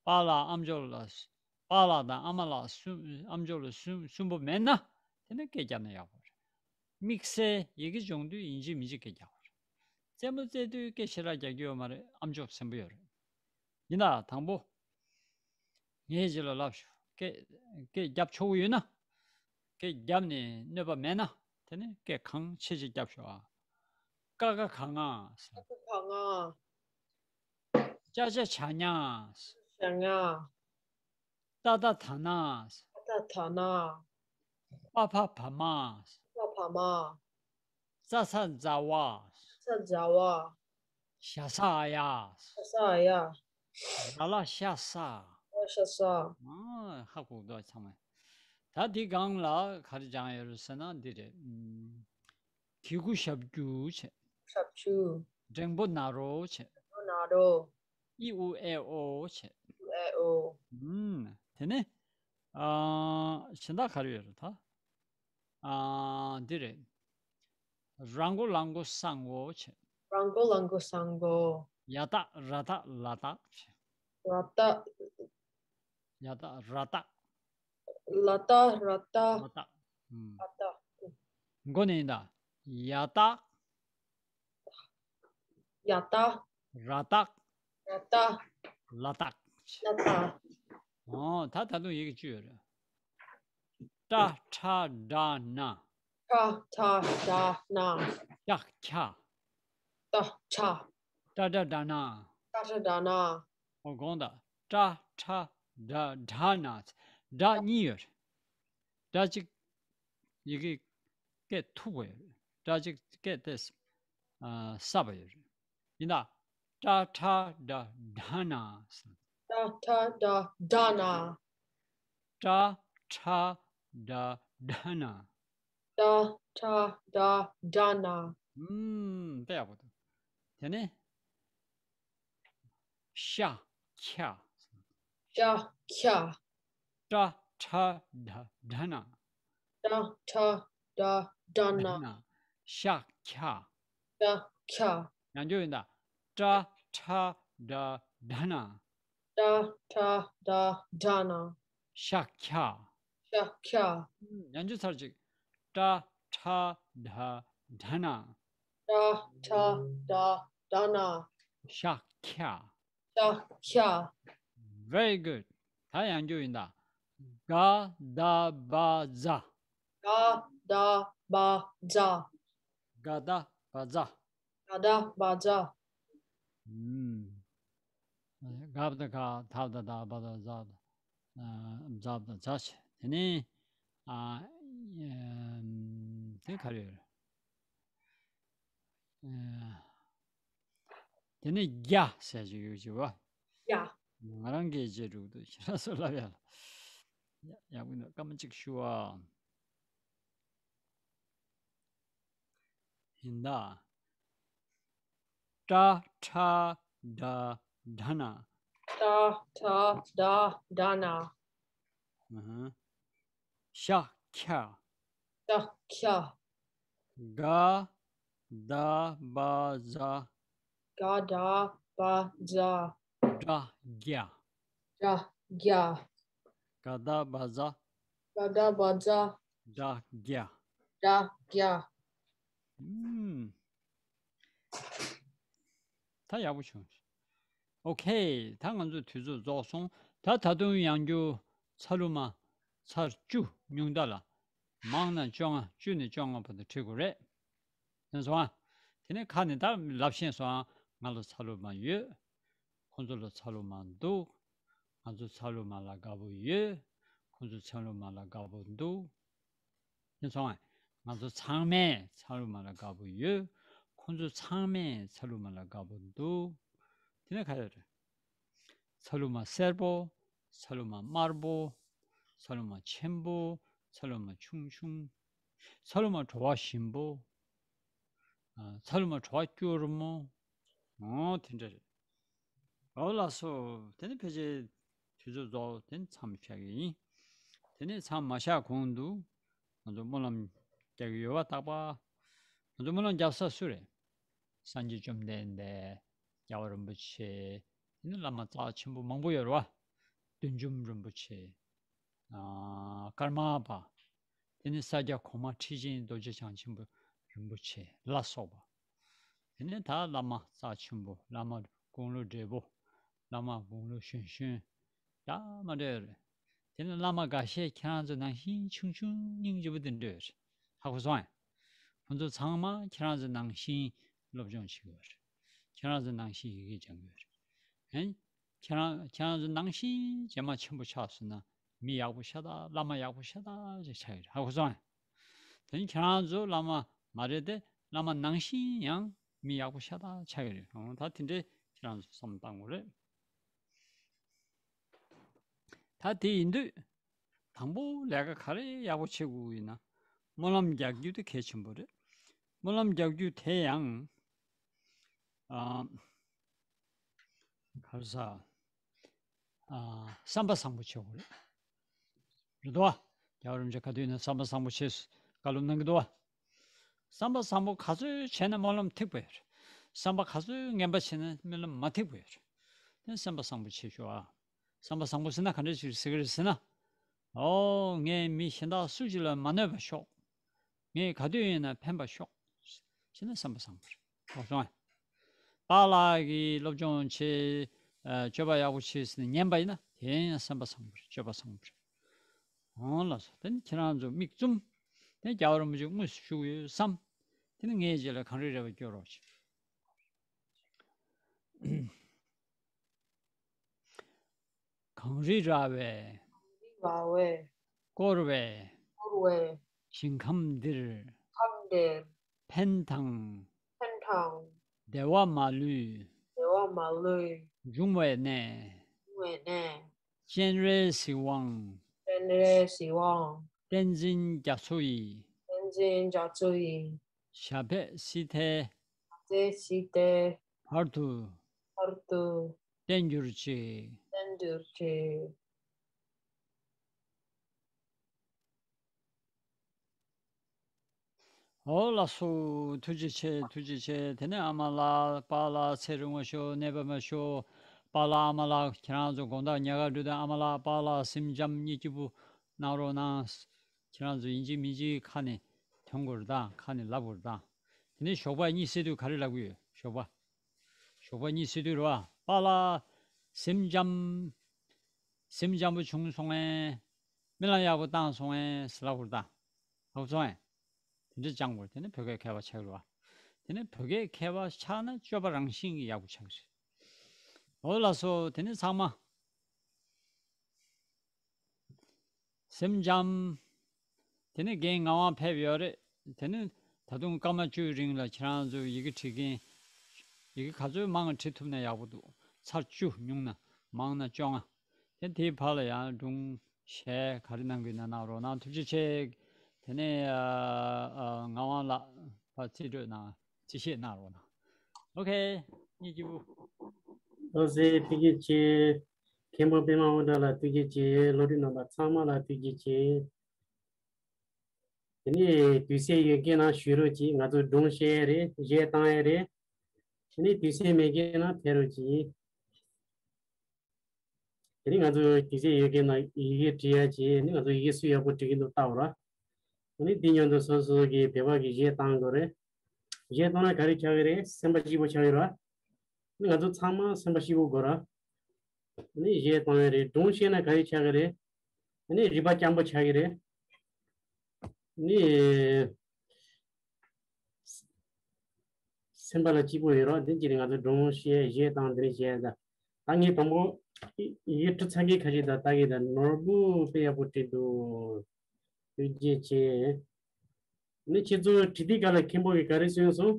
པཱ་ལགས་ཨ་མཆོག་ལ། པཱ་ལགས་དང་ཨ་མ་ལགས་གསུམ། ཨ་མཆོག་ལ་གསུམ་གསུམ་པོ་མེད་ན། དེ་ནས་སྐད་རྒྱག་ན་ཡག་པོ་རེད། དམིགས་བསལ་ཡི་གེ་སྦྱོང་དུས་ཡིན་གཅིག་མིན་གཅིག་སྐད་རྒྱག་དགོས་རེད། རྩེད་མོ་རྩེ་དུས་སྐད་ཞེ་དྲག་རྒྱག་རྒྱུ་ཡོད་མ་རེད། ཨ་མཆོག་གསོན་པོ་ཡོད་རེད། ཡིན་ད་དང་པོ། ངས་རྗེས་ལ་ལབ་ཤོག་སྐད་སྐད་རྒྱབ་ཆོག་གི་ཡོད་ན། སྐད་རྒྱབ་ནས་གནོད་པ་མེད་ན། དེ་ནས་སྐད་གང་ཆེ་ཆེ་རྒྱབ་ཤོག་ཨ། ཀ་ཁ་ག་ང་། ཀ་ཁ་ག་ང་། ཅ་ཆ་ཇ་ཉ། ཇ་ཉ། ཏ་ཏ་ད་ན། ཏ་ཏ་ད་ན། པ་ཕ་བ་མ། པ་ཕ་བ་མ། ཙ་ཚ་ཛ་ཝ། ཙ་ཚ་ཛ་ཝ། ཞ་ས་འ་ཡ། ཞ་ས་འ་ཡ། ར་ལ་ཤ་ས། ར་ལ་ཤ་ས། ཨ་ཧ་གོ་འདུག་ཚང་མས། ད་འདི་སྒང་ལ་ག་རེ་སྦྱངས་ཡོད་རེད་ཟེར་ན་འདི་རེད། ཨུམ། གི་གུ་ཞབས་ཀྱུ་བྱས། ཞབས་ཀྱུ། འགྲེང་བུ་ན་རོ་བྱས། འགྲེང་བུ་ན་རོ། ཨི་ཨུ་ཨེ་ཨོ་བྱས། ཨི་ཨུ་ཨེ་ཨོ། ཨུམ། དེ་ནས། ཨ། གཞན་དག་ག་རེ་ཡོད་རེད་ད། ཨ། འདི་རེད། ར་མགོ་ལ་མགོ་ས་མགོ་བྱས། ར་མགོ་ལ་མགོ་ས་མགོ། ཡ་བཏགས་ར་བཏགས་ལ་བཏགས་བྱས། ར་བཏགས། ཡ་བཏགས་ར་བཏགས། ལ་བཏགས་ར་བཏགས། ལ་བཏགས། ཨུམ། ལ་བཏགས། མགོ་ནས་ཡིན་ད། ཡ་བཏགས། ཡ་བཏགས། ར་བཏགས། ར་བཏགས། ལ་བཏགས། ལ་བཏགས། ཨོ་ད་ད་དུང་ཡི་གེ་བཅུ་ཡོད་རེད། ཏ་ཁྲ་དྲ་ན། ཏ་ཁྲ་དྲ་ན། ཏ་ཁྲ། ཏ་ཁྲ། ཏ་ཏ་དྲ་ན། ཏ་ཏ་དྲ་ན། ཨོ་དགོངས་དག་ཀྲ་ཁྲ་ཌ་ཌ་ན། སྒྲ་གཉིས་ཡོད་རེད། སྒྲ་གཅིག་ཡི་གེ་སྐད་མཐུག་པ་ཡོད་རེད། སྒྲ་གཅིག་སྐད་དེ་ཨ་སྲབ་པ་ཡོད་རེད། ཡིན་ད། ཀྲ་ཁྲ་ཌ་ཌ་ན། ཀྲ་ཁྲ་ཌ་ཌ་ན། ཀྲ་ཁྲ་ཌ་ཌ་ན། ཀྲ་ཁྲ་ཌ་ཌ་ན། ཨུམ། དཔེ་ཡག་པོ་འདུག་དེ་ནས་ཤ་ཁྱ། ཤ་ཁྱ། ཀྲ་ཁྲ་ཌ་ཌ་ན། ཀྲ་ཁྲ་ཌ་ཌ་ན། ཌ་ན། ཤ་ཁྱ། ཤ་ཁྱ། ཡང་བསྐྱར་ཡིན་ད། ཀྲ་ཁྲ་ཌ་ཌ་ན། ཀྲ་ཁྲ་ཌ་ཌ་ན། ཤ་ཁྱ། ཤ་ཁྱ། ཡང་བསྐྱར་ཚར་གཅིག་ཀྲ་ཁྲ་ཌ་ཌ་ན། ཀྲ་ཁྲ་ཌ་ཌ་ན། ཤ་ཁྱ། ཤ་ཁྱ། Very good. ད་ཡང་བསྐྱར་ཡིན་ད། ག་ད་བ་ཛ། ག་ད་བ་ཛ། ག་ད་བ་ཛ། ག་ད་བ་ཛ། ཨུམ། ག་བ་ད་ག། ད་བ་ད་ད། བ་ད་བ་ཛ། ཨ་ཛ་བ་ད་ཛ་བྱས། དེ་ནས་ཨ་ཨམ་དེ་ག་རེ་ཡོད་རེད། ཨ་དེ་ནས་རྒྱ་ཟེར་ཞིག་ཡོད་ཅིག་བ། རྒྱ། ང་རང་གིས་བརྗེད་འགྲོ་གི་འདུག་ཁྱེད་རང་ཚོ་ལབ་ཡ་ལ། ཡག་པོ་འདུག་སྐར་མ་གཅིག་ཞུ་ཨ། ཡིན་ད། ཀྲ་ཁྲ་ཌ་ཌ་ན། ཀྲ་ཁྲ་ཌ་ཌ་ན། ཨ་ཧ། ཤ་ཁྱ། ཤ་ཁྱ། ག་ད་བ་ཛ། ག་ད་བ་ཛ། སྒྲ་རྒྱ། སྒྲ་རྒྱ། ག་ད་བ་ཛ། ག་ད་བ་ཛ། སྒྲ་རྒྱ། སྒྲ་རྒྱ། ཨུམ། ད་ཡག་པོ་བྱུང་། ཨོ་ཁེ། ད་ང་ཚོ་དུས་ཚོད་རྫོགས་སོང་། ད་ད་དུང་ཡང་བསྐྱར་ཚ་ལུ་མ་ཚར་བཅུ་ཉུང་མཐའ་ལ། མང་ན་བཅོ་ལྔ། བཅུ་ནས་བཅོ་ལྔ་བར་དུ་ཁྲིད་དགོས་རེད། ཡིན་སོང་ཨ། དེ་ནས་ཁ་ནས་ད་ལབ་ཤེས་སོང་ཨ། ང་ལ་ཚ་ལུ་མ་ཡོད། ཁོང་ཚོ་ལ་ཚ་ལུ་མ་འདུག་ང་ཚོ་ཚ་ལུ་མ་ལ་དགའ་པོ་ཡོད། ཁོང་ཚོ་ཚ་ལུ་མ་ལ་དགའ་པོ་འདུག་ཡིན་སོང་ཨ། ང་ཚོ་ཚང་མས་ཚ་ལུ་མ་ལ་དགའ་པོ་ཡོད། ཁོང་ཚོ་ཚང་མས་ཚ་ལུ་མ་ལ་དགའ་པོ་འདུག་དེ་ནས་ག་རེ་རེད། ཚ་ལུ་མ་སེར་པོ། ཚ་ལུ་མ་དམར་པོ། ཚ་ལུ་མ་ཆེན་པོ། ཚ་ལུ་མ་ཆུང་ཆུང་། ཚ་ལུ་མ་བྲོ་བ་ཞིམ་པོ། ཨ། ཚ་ལུ་མ་བྲོ་བ་སྐྱུར་མོ། འོ་དེ་འདྲ་རེད། འོ་ལགས་སོ། དེ་ནས་ཕལ་ཆེར་དུས་ཚོད་རྫོགས། དེ་ནས་མཚམས་བཞག་གི་ཡིན། དེ་ནས་མཚམས་མ་བཞག་གོང་དུ་ང་ཚོ་སྨོན་ལམ་རྒྱག་གི་ཡོད་པ་རྟག་པ། ང་ཚོ་སྨོན་ལམ་རྒྱག་ས་སུ་རེད། སངས་རྒྱས་བཅོམ་ལྡན་འདས། རྒྱལ་བ་རིན་པོ་ཆེ། དེ་ནས་བླ་མ་རྩ་ཆེན་པོ་མང་པོ་ཡོད་རེད་བ། བདུད་འཇོམས་རིན་པོ་ཆེ། ཨ། ཀརྨ་པ། དེ་ནས་ས་སྐྱ་གོང་མ་ཁྲི་ཆེན་རྡོ་རྗེ་འཆང་ཆེན་པོ་རིན་པོ་ཆེ་ལ་སོགས་པ། དེ་ནས་ད་བླ་མ་རྩ་ཆེན་པོ། བླ་མ་དགུང་ལོ་བགྲེས་པོ། བླ་མ་དགུང་ལོ་གཞོན་གཞོན། ཡ་མ་འདྲ་ཡོད་རེད། དེ་ནས་བླ་མ་འགའ་ཤས་ཁྱེད་རང་ཚོ་ནང་བཞིན་ཆུང་ཆུང་སྙིང་རྗེ་པོ་དེ་འདྲ་ཡོད་རེད། ཧ་གོ་སོང་ངས། ཁོང་ཚོ་ཚང་མ་ཁྱེད་རང་ཚོ་ནང་བཞིན་སློབ་སྦྱོང་བྱེད་ཀྱི་ཡོད་རེད། ཁྱེད་རང་ཚོ་ནང་བཞིན་ཡི་གེ་སྦྱང་གི་ཡོད་རེད། ཨན། ཁྱེད་རང་ཁྱེད་རང་ཚོ་ནང་བཞིན་རྗེས་མ་ཆེན་པོ་ཆགས་སོང་ན། མི་ཡག་པོ་ཤ་སྟག་བླ་མ་ཡག་པོ་ཤ་སྟག་ཅིག་ཆགས་ཀྱི་རེད། ཧ་གོ་སོང་ངས། དེ་ནི་ཁྱེད་རང་ཚོ་བླ་མ་མ་རེད་དེ། བླ་མ་ནང་བཞིན་ཡང་མི་ཡག་པོ་ཤ་སྟག་ཆགས་ཀྱི་རེད། འོ་ད་དེ་འདྲའི་ཁྱེད་རང་ཚོ་བསམ་བློ་བཏང་དགོས་རེད། ད་དེ་ཡིན་དུས། དང་པོ་ལས་ཀ་ག་རེ་ཡག་པོ་བྱེད་དགོས་ཡིན་ན། སྨོན་ལམ་རྒྱག་རྒྱུ་དེ་གལ་ཆེན་པོ་རེད། སྨོན་ལམ་རྒྱག་རྒྱུ་དེ་ཡང་། ཨ། ག་རེ་ཟ། ཨ། བསམ་པ་བཟང་པོ་བྱེད་དགོས་རེད། རེད་དོ། རྒྱལ་བ་རིན་པོ་ཆེ་ག་དུས་ཡིན་ན་བསམ་པ་བཟང་པོ་བྱེད་བཀའ་སློབ་གནང་གི་འདུག་བ། བསམ་པ་བཟང་པོ་ག་ཚོད་བྱས་ན་སྨོན་ལམ་ཐིག་པ་ཡོད་རེད། བསམ་པ་ག་ཚོད་ངན་པ་བྱས་ན་སྨོན་ལམ་མ་ཐིག་པ་ཡོད་རེད། དེ་བསམ་པ་བཟང་པོ་བྱེད་ཤོག་ཨ། བསམ་པ་བཟང་པོ་ཟེར་ན་ག་འདྲ་ཞིག་ཟེར་གི་རེད་ཟེར་ན། ཨོ་ངས་མི་གཞན་དག་སུ་ཞིག་ལ་མ་གནོད་པ་ཤོག་ངས་ག་དུས་ཡིན་ན་ཕན་པ་ཤོག་ཟེར་ན་བསམ་པ་བཟང་པོ་རེད། ཧ་གོ་སོང་ངས། པཱ་ལགས་ཀྱིས་སློབ་སྦྱོང་བྱེད། ཨ། སྤྱོད་པ་ཡག་པོ་བྱེད་ཟེར་ནས་ཉན་པ་ཡིན་ན་དེ་ཡང་བསམ་པ་བཟང་པོ་རེད། སྤྱོད་པ་བཟང་པོ་རེད། འོ་ལགས་སོ། དེ་ནི་ཁྱེད་རང་ཚོ་མིག་བཙུམ། དེ་རྒྱལ་བ་རིན་པོ་ཆེ་དངོས་སུ་བཞུགས་ཡོད་བསམ། དེ་ནི་ངའི་རྗེས་ལ་གངས་རི་རས་པ་སྐྱོར་རོགས་བྱེད། རི་ར་བས། རི་ར་བས། བསྐོར་བའི། བསྐོར་བའི། ཞིང་ཁམས་འདིར། ཁམས་འདིར། ཕན་དང་། ཕན་དང་། བདེ་བ་མ་ལུས། བདེ་བ་མ་ལུས། འབྱུང་བའི་གནས། འབྱུང་བའི་གནས། སྤྱན་རས་གཟིགས་དབང་། སྤྱན་རས་གཟིགས་དབང་། བསྟན་འཛིན་རྒྱ་མཚོ་ཡི། བསྟན་འཛིན་རྒྱ་མཚོ་ཡི། ཞབས་པད་སྲིད་མཐའི། ཞབས་པད་སྲིད་མཐའི། བར་དུ། བར་དུ། བརྟན་གྱུར་ཅིག། བརྟན་གྱུར་ཅིག། ཨོ་ལགས་སོ། ཐུགས་རྗེ་ཆེ། ཐུགས་རྗེ་ཆེ། དེ་ནས་ཨ་མ་ལགས་པཱ་ལགས་ཚེ་རིང་བ་ཤོག། ནད་པ་མ་ཤོག། པཱ་ལགས་ཨ་མ་ལགས་ཁྱེད་རང་ཚོ་དགོང་དག་ཉལ་ཁ་འགྲོ་དུས་ཨ་མ་ལགས་པཱ་ལགས་སེམས་འཇམ་གཉིས་སྐྱིད་པོ་གནང་རོགས་གནང་། ཁྱེད་རང་ཚོ་ཡིན་གཅིག་མིན་གཅིག་ཁ་ནས་ཐོན་དགོས་རེད་ད། ཁ་ནས་ལབ་དགོས་རེད་ད། དེ་ནས་ཞོགས་པ་གཉིད་སད་དུས་ག་རེ་ལབ་གི་ཡོད། ཞོགས་པ། ཞོགས་པ་གཉིད་སད་དུས་རེད་བ། པཱ་ལགས་སེམས་འཇམ། སེམས་འཇམ་པོ་བྱུང་སོང་ངས། རྨི་ལམ་ཡག་པོ་བཏང་སོང་ངས་ཟེར་ལབ་དགོས་རེད་ད། ལབ་སོང་ངས། དེ་འདྲ་བཅང་དགོས། དེ་ནི་བོད་སྐད་མཁས་པ་ཆགས་རེད་བ། དེ་ནི་བོད་སྐད་མཁས་པ་ཆགས་ན་སྤྱོད་པ་རང་བཞིན་གྱིས་ཡག་པོ་ཆགས་ཀྱི་རེད། འོ་ལགས་སོ། དེ་ནི་ཚང་མ་སེམས་འཇམ། དེ་ནས་རྒན་ངག་དབང་ཕེབས་ཡོད་རེད། དེ་ནས་ད་དུང་སྐར་མ་བཅུའི་རིང་ལ་ཁྱེད་རང་ཚོས་ཡི་གེ་བྲིས་མཁན། ཡི་གེ་ག་ཚོད་མང་བྲིས་ཐུབ་ན་ཡག་པོ་འདུག། ཚར་བཅུ། ཉུང་ན་མང་ན་བཅོ་ལྔ། དེ་དེའི་བར་ལ་ཡང་སྒྲུང་གཞས་ག་རེ་གནང་གི་ཡོད་ན་གནང་རོགས་གནང་། ཐུགས་རྗེ་ཆེ། དེ་ནས་ཨ་ཨ་ངག་དབང་ལགས་ཕར་རྩིས་སྤྲོད་གནང་། རྩིས་བཤེར་གནང་རོགས་གནང་། ཨོ་ཁེ། གཉིས་སྐྱིད་པོ། ལགས་སེ། ཐུགས་རྗེ་ཆེ། མཁན་པོ་པད་མ་དབང་གྲགས་ལགས་ཐུགས་རྗེ་ཆེ། བློ་གྲོས་རྣམ་པ་ཚང་མ་ལ་ཐུགས་རྗེ་ཆེ། དེ་ནས་དུས་ཚོད་ཡོད་མཁན་ན་ཞུ་རོགས་གྱིས། ང་ཚོ་སྒྲུང་བཤད་ཡས་རེད། གཞས་བཏང་ཡས་རེད། དེ་ནས་དུས་ཚོད་མེད་མཁན་ན་ཕེབས་རོགས་གྱིས། དེ་ནས་ང་ཚོ་དུས་ཚོད་ཡོད་མཁན་ན་ཡི་གེ་འབྲི་ཡས་བྱས། ནི་ང་ཚོ་ཡི་གེ་སུ་ཡག་པོ་འབྲི་གི་འདུག་ལྟ་བ་ར། དེ་ནས་དེ་མཉམ་དུ་སོ་སོ་གི་བོད་པ་གི་གཞས་བཏང་དགོས་རེད། གཞས་བཏང་ན་ག་རེ་ཆགས་ཀྱི་རེད། སེམས་པ་སྐྱིད་པོ་ཆགས་ཀྱི་རེད་བ། ནི་ང་ཚོ་ཚང་མ་སེམས་པ་སྐྱིད་པོ་དགོས་ར། ནི་གཞས་བཏང་ཡས་རེད། སྒྲུང་བཤད་ན་ག་རེ་ཆགས་ཀྱི་རེད། ནི་རིག་པ་སྐྱང་པོ་ཆགས་ཀྱི་རེད། ནི་སེམས་པ་ལ་སྐྱིད་པོ་ཡོད་རོགས། དེ་གཅིག་ནི་ང་ཚོ་སྒྲུང་བཤད། གཞས་བཏང་། དེ་ནས་གཞས་ད། ད་ངས་དང་པོ་ཡི་གེ་འབྲི་ཚར་མཁན་ཁ་ཤས་ད་ལྟ་གི་ད་ནོར་བུ་དཔེ་ཡག་པོ་བྲིས་འདུག། ཐུགས་རྗེ་ཆེ། ནི་ཁྱེད་ཚོ་བྲིས་དུས་སྐབས་ལ་མཁན་པོ་གིས་ག་རེ་གསུངས་སོང་།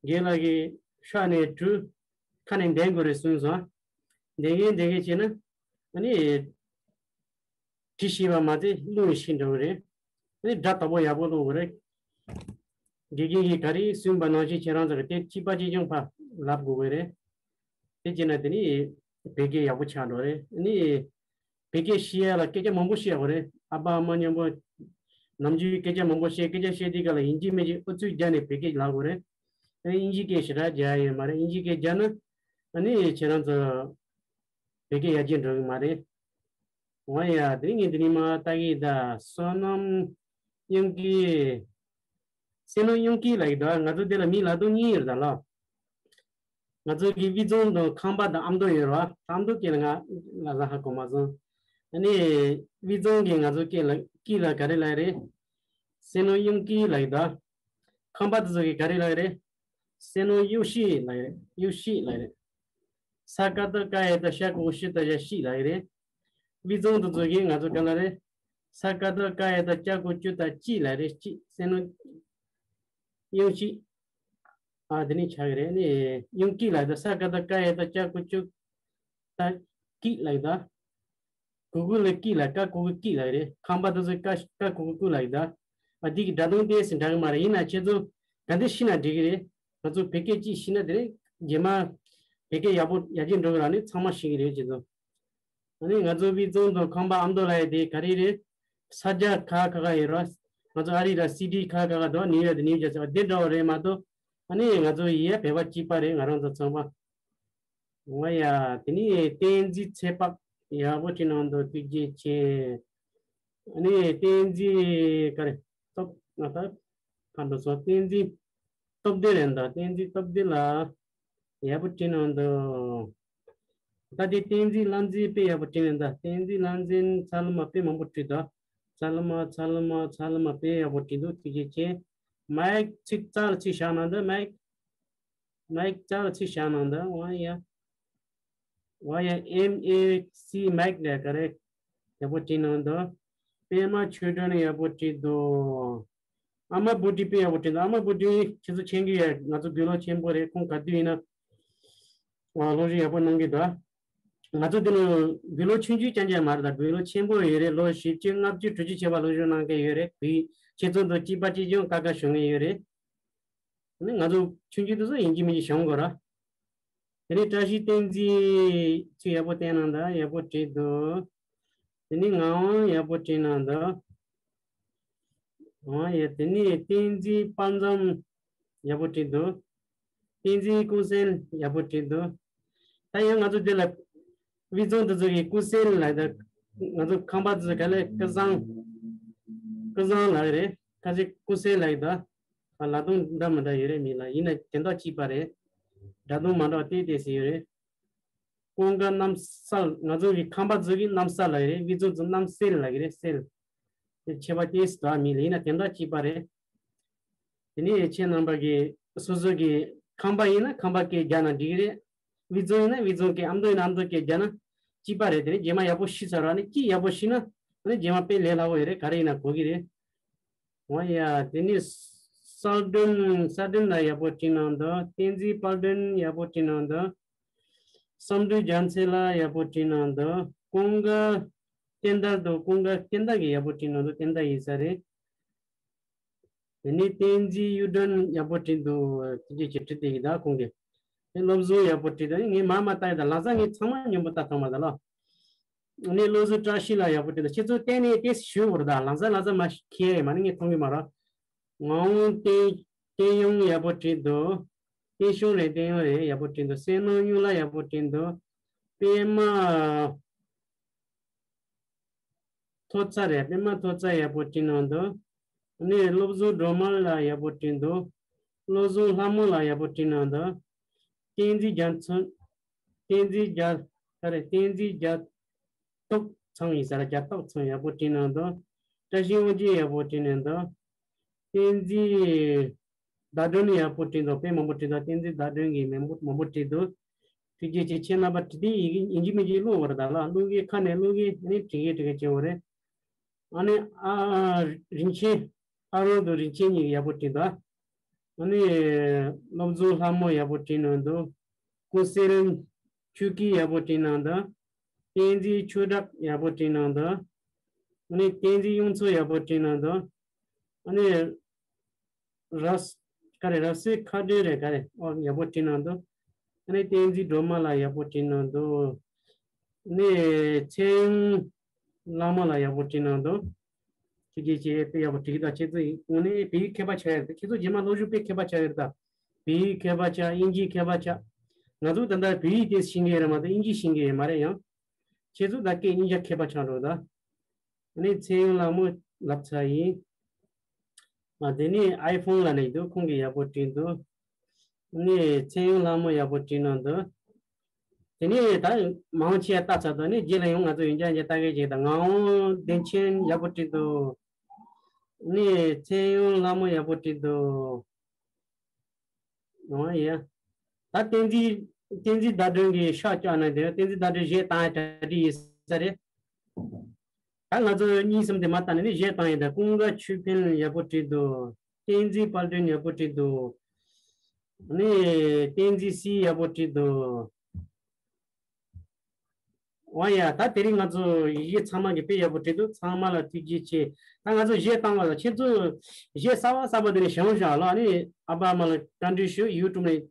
རྒན་ལགས་ཀྱིས་ཤ་ནས་བྲུ། ཁ་ནས་འདོན་དགོས་རེད་གསུངས་སོང་། འདོན་མཁན་འདོན་མཁན་བྱས་ན། ཨ་ནི། བྲིས་ཤེས་པ་མ་ཚད་རླུང་ཡང་ཤེས་འགྲོ་གི་རེད། ཨ་ནི་སྒྲ་དག་པོ་ཡག་པོ་སློབ་དགོས་རེད། དགེ་རྒན་གྱིས་ག་རེ་གསུངས་པ་ནང་བཞིན་ཁྱེད་རང་ཚོ་གིས་དེ་གཅིག་པ་གཅིག་རྐྱང་ཕར་ལབ་དགོས་ཀྱི་རེད། དེ་བྱས་ན་དེ་ནི་བོད་སྐད་ཡག་པོ་ཆགས་འགྲོ་རེད། ཨ་ནི་བོད་སྐད་ཤེས་ཡ་ལ་སྐད་ཆ་མང་པོ་བཤད་དགོས་རེད། ཨ་ཕ་ཨ་མ་མཉམ་པོ་ནམ་རྒྱུན་སྐད་ཆ་མང་པོ་བཤད། སྐད་ཆ་བཤད་དུས་སྐབས་ལ་ཡིན་གཅིག་མིན་གཅིག་ཨུ་ཚུགས་རྒྱག་ནས་བོད་སྐད་ལབ་དགོས་རེད། ཨ་ནི་དབྱིན་ཇིའི་སྐད་ཞེ་དྲག་རྒྱག་ཡོད་མ་རེད། དབྱིན་ཇིའི་སྐད་རྒྱག་ན་ཨ་ནི་ཁྱེད་རང་ཚོ་བོད་སྐད་ཡར་རྒྱས་འགྲོ་གི་མ་རེད། འོ་ཡ། དེ་རིང་ངས་འདི་ནས་མར་ལྟ་གི་ད། བསོད་ནམས་དབྱངས་སྐྱིད། བསོད་ནམས་དབྱངས་སྐྱིད་ལབ་ཀྱི་འདུག། ང་ཚོ་འདི་ལ་མི་ལབ་སྟངས་གཉིས་ཡོད་རེད་ད་ལགས། ང་ཚོ་གི་དབུས་གཙང་དང་ཁམས་པ་དང་ཨ་མདོ་ཡོད་རེད་བ། ཨ་མདོ་སྐད་ལ་ང་ལབ་ས་ཧ་གོ་མ་སོང་། ཨ་ནི་དབུས་གཙང་གི་ང་ཚོ་སྐད་ལ་སྐྱིད་ལ་ག་རེ་ལབ་རེད། བསོད་ནམས་དབྱངས་སྐྱིད་ལབ་ཀྱི་འདུག། ཁམས་པ་དེ་ཚོ་གིས་ག་རེ་ལབ་ཀྱི་རེད། བསོད་ནམས་དབྱངས་སྐྱིད་ལབ་ཀྱི་རེད། དབྱངས་སྐྱིད་ལབ་ཀྱི་རེད། ས་ཀ་བཏགས་སྐ་ཡ་བཏགས་ཤ་གི་གུ་ཤི་བཏགས་ཞ་སྐྱིད་ལབ་ཀྱི་རེད། དབུས་གཙང་དེ་ཚོ་གིས་ང་ཚོ་ག་ལབ་རེད། ས་ཀ་བཏགས་སྐ་ཡ་བཏགས་སྐྱ་གི་གུ་སྐྱུ་བཏགས་སྐྱིད་ལབ་རེད། སྐྱིད། བསོད་ནམས་དབྱངས་སྐྱིད། ཨ་དེ་ནི་ཆགས་ཀྱི་རེད། ནི་དབྱངས་སྐྱིད་ལབ་ཀྱི་འདུག། ས་ཀ་བཏགས་སྐ་ཡ་བཏགས་སྐྱ་གི་གུ་སྐྱུ་བཏགས་སྐྱིད་ལབ་ཀྱི་འདུག། གུ་གུལ་ལ་སྐྱིད་ལབ། ཀ་གུ་གུལ་སྐྱིད་ལབ་ཀྱི་རེད། ཁམས་པ་དེ་ཚོས་ཀ་ཀ་གུ་གུལ་ཀུ་ལབ་ཀྱི་འདུག། ཨ་འདི་གི་སྒྲ་གདངས་ཏོག་ཙམ་འདྲ་གི་མ་རེད། ཡིན་ན་ཁྱེད་ཚོ་ག་འདྲ་ཤེས་ན་འགྲིག་གི་རེད། ང་ཚོ་བོད་སྐད་ཅིག་ཤེས་ན་དེ་རེད། རྗེས་མ་བོད་སྐད་ཡག་པོ་ཡར་རྒྱས་འགྲོ་གི་རེད། ཨ་ནི་ཚང་མ་ཤེས་ཀྱི་རེད་ཁྱེད་ཚོ། ཨ་ནི་ང་ཚོ་དབུས་གཙང་དང་ཁམས་པ་ཨ་མདོ་ལབ་ཡ་དེ་ག་རེ་རེད། ས་རྒྱ་ཁ་ཁ་ཁ་ཡོད་ར། ང་ཚོ་ཨ་རི་ར་སི་ཌི་ཁ་ཁ་ཁ་འདུག། ནིའུ་ཡོག་དང་ནིའུ་ཇར་སི་དེ་འདྲ་བ་རེད་མ་གཏོགས། ཨ་ནི་ང་ཚོ་ཡ་བོད་པ་གཅིག་པ་རེད། ང་རང་ཚོ་ཚང་མ། འོ་ཡ། དེ་ནི་བསྟན་འཛིན་ཚེ་དཔག་ཡག་པོ་བྲིས་གནང་འདུག། ཐུགས་རྗེ་ཆེ། ཨ་ནི་བསྟན་འཛིན་ག་རེ། སྟོབས། ང་ད་ཕར་འགྲོ་སོང་། བསྟན་འཛིན་སྟོབས་ལྡན་རེད་འདུག། བསྟན་འཛིན་སྟོབས་ལྡན་ལགས་ཡག་པོ་བྲིས་གནང་འདུག། ད་དེ་བསྟན་འཛིན་བླ་འཛིན་དཔེ་ཡག་པོ་བྲིས་གནང་འདུག། བསྟན་འཛིན་བླ་འཛིན་ཚ་ལུ་མ་དཔེ་མང་པོ་བྲིས་འདུག། ཚ་ལུ་མ། ཚ་ལུ་མ། ཚ་ལུ་མ་དཔེ་ཡག་པོ་བྲིས་འདུག། ཐུགས་རྗེ་ཆེ། མའིག་ཚིག་རྩ་ལ་ཚིག་བཞག་གནང་འདུག། མའིག་མའིག་རྩ་ལ་ཚིག་བཞག་གནང་འདུག། འོ་ཡ། ཝ་ཡ་ཨེམ་ཨེ་སི་མེག་ལ་ག་རེ་ཡག་པོ་བྲིས་གནང་འདུག་པད་མ་ཆོས་སྒྲོན་ཡག་པོ་བྲིས་འདུག་ཨ་མ་བུ་ཏི་དཔེ་ཡག་པོ་བྲིས་འདུག་ཨ་མ་བུ་ཏི་ཁྱེད་ཚོ་མཁྱེན་གྱི་ཡོད། ང་ཚོ་དགེ་སློབ་ཆེན་པོ་རེད། ཁོང་ག་དུས་ཡིན་ན་ཨ་སློབ་སྦྱོང་ཡག་པོ་གནང་གི་འདུག་ང་ཚོ་འདི་ནི་དགེ་སློབ་ཆུང་ཆུང་རྐྱང་རྐྱང་མ་རེད། ད་དགེ་སློབ་ཆེན་པོ་ཡོད་རེད། ལོ་བཞི་བཅུ་ལྔ་བཅུ་དྲུག་ཅུ་བྱས་པ་སློབ་སྦྱོང་གནང་མཁན་ཡོད་རེད། བོད་ཁྱེད་ཚོ་འདི་གཅིག་པ་གཅིག་རྐྱང་ཀ་ཀ་ཞུ་མཁན་ཡོད་རེད། ནི་ང་ཚོ་ཆུང་ཆུང་དེ་ཚོ་ཡིན་གཅིག་མིན་གཅིག་བྱུང་དགོས་ར། དེ་ནས་བཀྲ་ཤིས་བསྟན་འཛིན་ཚུལ་ཡག་པོ་བསྟན་གནང་འདུག་ཡག་པོ་བྲིས་འདུག་དེ་ནས་ངག་དབང་ཡག་པོ་བྲིས་གནང་འདུག་ཨོ་ཡ། དེ་ནས་བསྟན་འཛིན་དཔལ་འཛོམས་ཡག་པོ་བྲིས་འདུག་བསྟན་འཛིན་ཀུན་གསལ་ཡག་པོ་བྲིས་འདུག་ད་ཡང་ང་ཚོ་འདི་ལ་དབུས་གཙང་དེ་ཚོ་གི་ཀུན་གསལ་ལ་ད་ང་ཚོ་ཁམས་པ་དེ་ཚོ་ག་ལེ་ཀུན་བཟང་ཀུན་བཟང་ལ་རེད། ཁ་ཅིག་ཀུན་གསལ་ལ་ཡི་ད་ལ་དུང་འདྲ་མི་འདྲ་ཡོད་རེད། མི་ལ་ཡིན་ན་དོན་དག་གཅིག་པ་རེད། སྒྲ་དུང་མ་འདྲ་བ་ཏོག་ཙམ་ཡོད་རེད། ཀུན་དགའ་རྣམ་གསལ། ང་ཚོ་གི་ཁམས་པ་ཚོ་གི་རྣམ་གསལ་ལ་ཡི་རེད། དབུས་གཙང་ཚོ་རྣམ་གསལ་ལ་ཡི་རེད། གསལ། དེ་ཁྱད་པར་ཏོག་ཙམ་འདྲ་མི་ལ་ཡིན་ན་དོན་དག་གཅིག་པ་རེད། དེ་ནས་ཁྱེད་རྣམ་པ་གི་སོ་སོ་གི་ཁམས་པ་ཡིན་ན་ཁམས་པ་སྐད་རྒྱག་ན་འགྲིག་གི་རེད། དབུས་གཙང་ཡིན་ན་དབུས་གཙང་སྐད། ཨ་མདོ་ཡིན་ན་ཨ་མདོ་སྐད་རྒྱག་ན་གཅིག་པ་རེད། དེ་ནས་རྗེས་མ་ཡག་པོ་ཤེས་ཚར་བ་ནི་གཅིག་ཡག་པོ་ཤེས་ན་ཨ་ནི་རྗེས་མ་དཔེ་ལས་སླ་པོ་ཡོད་རེད། ག་རེ་ཡིན་ན་གོ་གི་རེད། འོ་ཡ། དེ་ནས་གསལ་སྒྲོན། གསལ་སྒྲོན་ལ་ཡག་པོ་བྲིས་གནང་འདུག་བསྟན་འཛིན་དཔལ་སྒྲོན་ཡག་པོ་བྲིས་གནང་འདུག་བསམ་གྲུབ་རྒྱལ་མཚན་ལགས་ཡག་པོ་བྲིས་གནང་འདུག་ཀུན་དགའ་བསྟན་དར་དང་ཀུན་དགའ་བསྟན་དར་གྱིས་ཡག་པོ་བྲིས་གནང་འདུག་བསྟན་དར་ཡིན་ས་རེད། དེ་ནས་བསྟན་འཛིན་གཡུ་སྒྲོན་ཡག་པོ་བྲིས་འདུག་དེ་རྗེས་ཀྱི་བྲིས་དེ་ཡིན་ད་ཁོང་གིས། དེ་སློབ་གསོ་ཡག་པོ་བྲིས་འདུག་ངས་མ་མ་ལྟ་ཡི་ད་ལག་ས་ངས་ཚང་མ་མཉམ་པོ་ལྟ་ཐུབ་མ་ད་ལ། ནས་བློ་གཟུ་བཀྲ་ཤིས་ལ་ཡག་པོ་བྲིས་འདུག་ཁྱེད་ཚོ་བལྟས་ནས་དེ་ཞུ་བར་ད་ལང་ཚ་ལང་ཚ་མ་ཁྱེད་མ་ནི་ངས་མཐོང་གི་མ་རེད། ངག་དབང་བསྟན་བསྟན་དབྱངས་ཡག་པོ་བྲིས་འདུག་བསྟན་ཤོང་རེད། བསྟན་དབྱངས་རེད། ཡག་པོ་བྲིས་འདུག་སེང་ནོར་གཡུ་ལ་ཡག་པོ་བྲིས་འདུག་པད་མ་ཐོ་ཚ་རེད། པད་མ་ཐོ་ཚ་ཡག་པོ་བྲིས་གནང་འདུག་ནས་བློ་གཟུ་སྒྲོལ་མ་ལ་ཡག་པོ་བྲིས་འདུག་བློ་གཟུ་ལྷ་མོ་ལ་ཡག་པོ་བྲིས་གནང་འདུག་བསྟན་འཛིན་རྒྱ་མཚོ། བསྟན་འཛིན་རྒྱ་ག་རེ་བསྟན་འཛིན་རྒྱ་སྟོབས་ཚང་ཡིན་ས་ར། རྒྱ་སྟོབས་ཚང་ཡག་པོ་བྲིས་གནང་འདུག་བཀྲ་ཤིས་དབང་ཆེན་ཡག་པོ་བྲིས་གནང་འདུག་བསྟན་འཛིན་ཟླ་སྒྲོན་ནི་ཡག་པོ་བྲིས་འདུག་དཔེ་མང་པོ་བྲིས་འདུག་བསྟན་འཛིན་ཟླ་སྒྲོན་གྱིས་མང་པོ་མང་པོ་བྲིས་འདུག་ཐུགས་རྗེ་ཆེ། ཁྱེད་རྣམ་པ་བྲིས་ཏེ་ཡིན་གྱི་མིན་གྱི་བློ་བར་ད་ལ་བློ་གི་ཁ་ནས་བློ་གི་ནི་བྲིས་གི་བྲིས་གི་བྱེད་འོ་རེད། ཨ་ནི་ཨ་རིན་ཆེན། ཨ་རོང་དུ་རིན་ཆེན་གཉིས་ཡག་པོ་བྲིས་འདུག་ཨ་ནི་སློབ་གཟུ་ལྷ་མོ་ཡག་པོ་བྲིས་གནང་འདུག་ཀུན་གསལ་ཆོས་སྐྱིད་ཡག་པོ་བྲིས་གནང་འདུག་བསྟན་འཛིན་ཆོས་གྲགས་ཡག་པོ་བྲིས་གནང་འདུག་ཨ་ནི་བསྟན་འཛིན་གཡུ་མཚོ་ཡག་པོ་བྲིས་གནང་འདུག་ཨ་ནི་རབ་ག་རེ་རབ་གསལ་མཁའ་འགྲོ་རེད་ག་རེ་ཨོ་ཡག་པོ་བྲིས་གནང་འདུག་ཨ་ནི་བསྟན་འཛིན་སྒྲོལ་མ་ལགས་ཡག་པོ་བྲིས་གནང་འདུག་ནས་ཚེ་དབྱངས་ལྷ་མོ་ལགས་ཡག་པོ་བྲིས་གནང་འདུག་ཐུགས་རྗེ་ཆེ། དཔེ་ཡག་པོ་བྲིས་ཀྱི་འདུག་ཁྱེད་ཚོ་ཡིན་དངོས་གནས་བོད་ཡིག་མཁས་པ་ཆགས་ཡོད་རེད། ཁྱེད་ཚོ་རྗེས་མ་སློབ་སྦྱོང་དཔེ་མཁས་པ་ཆགས་ཡོད་རེད་ད། བོད་ཡིག་མཁས་པ་ཆགས། དབྱིན་ཇི་མཁས་པ་ཆགས། ང་ཚོ་ད་ལྟ་བོད་ཡིག་དེ་ཤེས་ཀྱི་ཡོད་རེད་མ་གཏོགས་དབྱིན་ཇི་ཤེས་ཀྱི་ཡོད་མ་རེད་ཡང་། ཁྱེད་ཚོ་ད་སྐད་གཉིས་ཀ་མཁས་པ་ཆགས་འགྲོ་ད། ནས་ཚེ་དབྱངས་ལྷ་མོ་ལབ་ཚར་ཡིན། ཨ་དེ་ནས་ཨའི་ཕོན་ལ་ནས་འདུག་ཁོང་གིས་ཡག་པོ་བྲིས་འདུག་ནས་ཚེ་དབྱངས་ལྷ་མོ་ཡག་པོ་བྲིས་གནང་འདུག་དེ་ནས་ད་མང་ཆེ་བ་ལྟ་ཚར་དུས་ནས་རྗེས་ལ་ཡང་ང་ཚོ་ཡོན་ཆབ་ཅིག་ལྟ་གི་ཅིག་དང་ངག་དབང་བདེ་ཆེན་ཡག་པོ་བྲིས་འདུག་ནས་ཚེ་དབྱངས་ལྷ་མོ་ཡག་པོ་བྲིས་འདུག་འོ་ཡ། ད་བསྟན་འཛིན་བསྟན་འཛིན་ཟླ་སྒྲོན་གྱི་ཤག་བཅག་ན་དེ་བསྟན་འཛིན་ཟླ་སྒྲོན་གཞས་བཏང་ཡ་གྲ་སྒྲིག་ཡིན་ས་རེད། ད་ང་ཚོ་གཉིས་གསུམ་དེ་མ་བཏང་ནས་ནི་གཞས་བཏང་ཡིན་ད། ཀུན་དགའ་ཆོས་འཕེལ་ཡག་པོ་བྲིས་འདུག་བསྟན་འཛིན་དཔལ་སྒྲོན་ཡག་པོ་བྲིས་འདུག་ནི་བསྟན་འཛིན་སི་ཡག་པོ་བྲིས་འདུག་འོ་ཡ། ད་དེ་རིང་ང་ཚོ་གཞས་ཚང་མ་གི་དཔེ་ཡག་པོ་བྲིས་འདུག་ཚང་མ་ལ་ཐུགས་རྗེ་ཆེ། ད་ང་ཚོ་གཞས་བཏང་བ་ལ་ཁྱེད་ཚོ་གཞས་གསར་བ་གསར་པ་དེ་ནས་བྱང་བཞག་ལ་ནི་ཨ་ཕ་ཨ་མ་ལ་བཀའ་འདྲི་ཞུ། ཡུ་ཊུབ་ནས་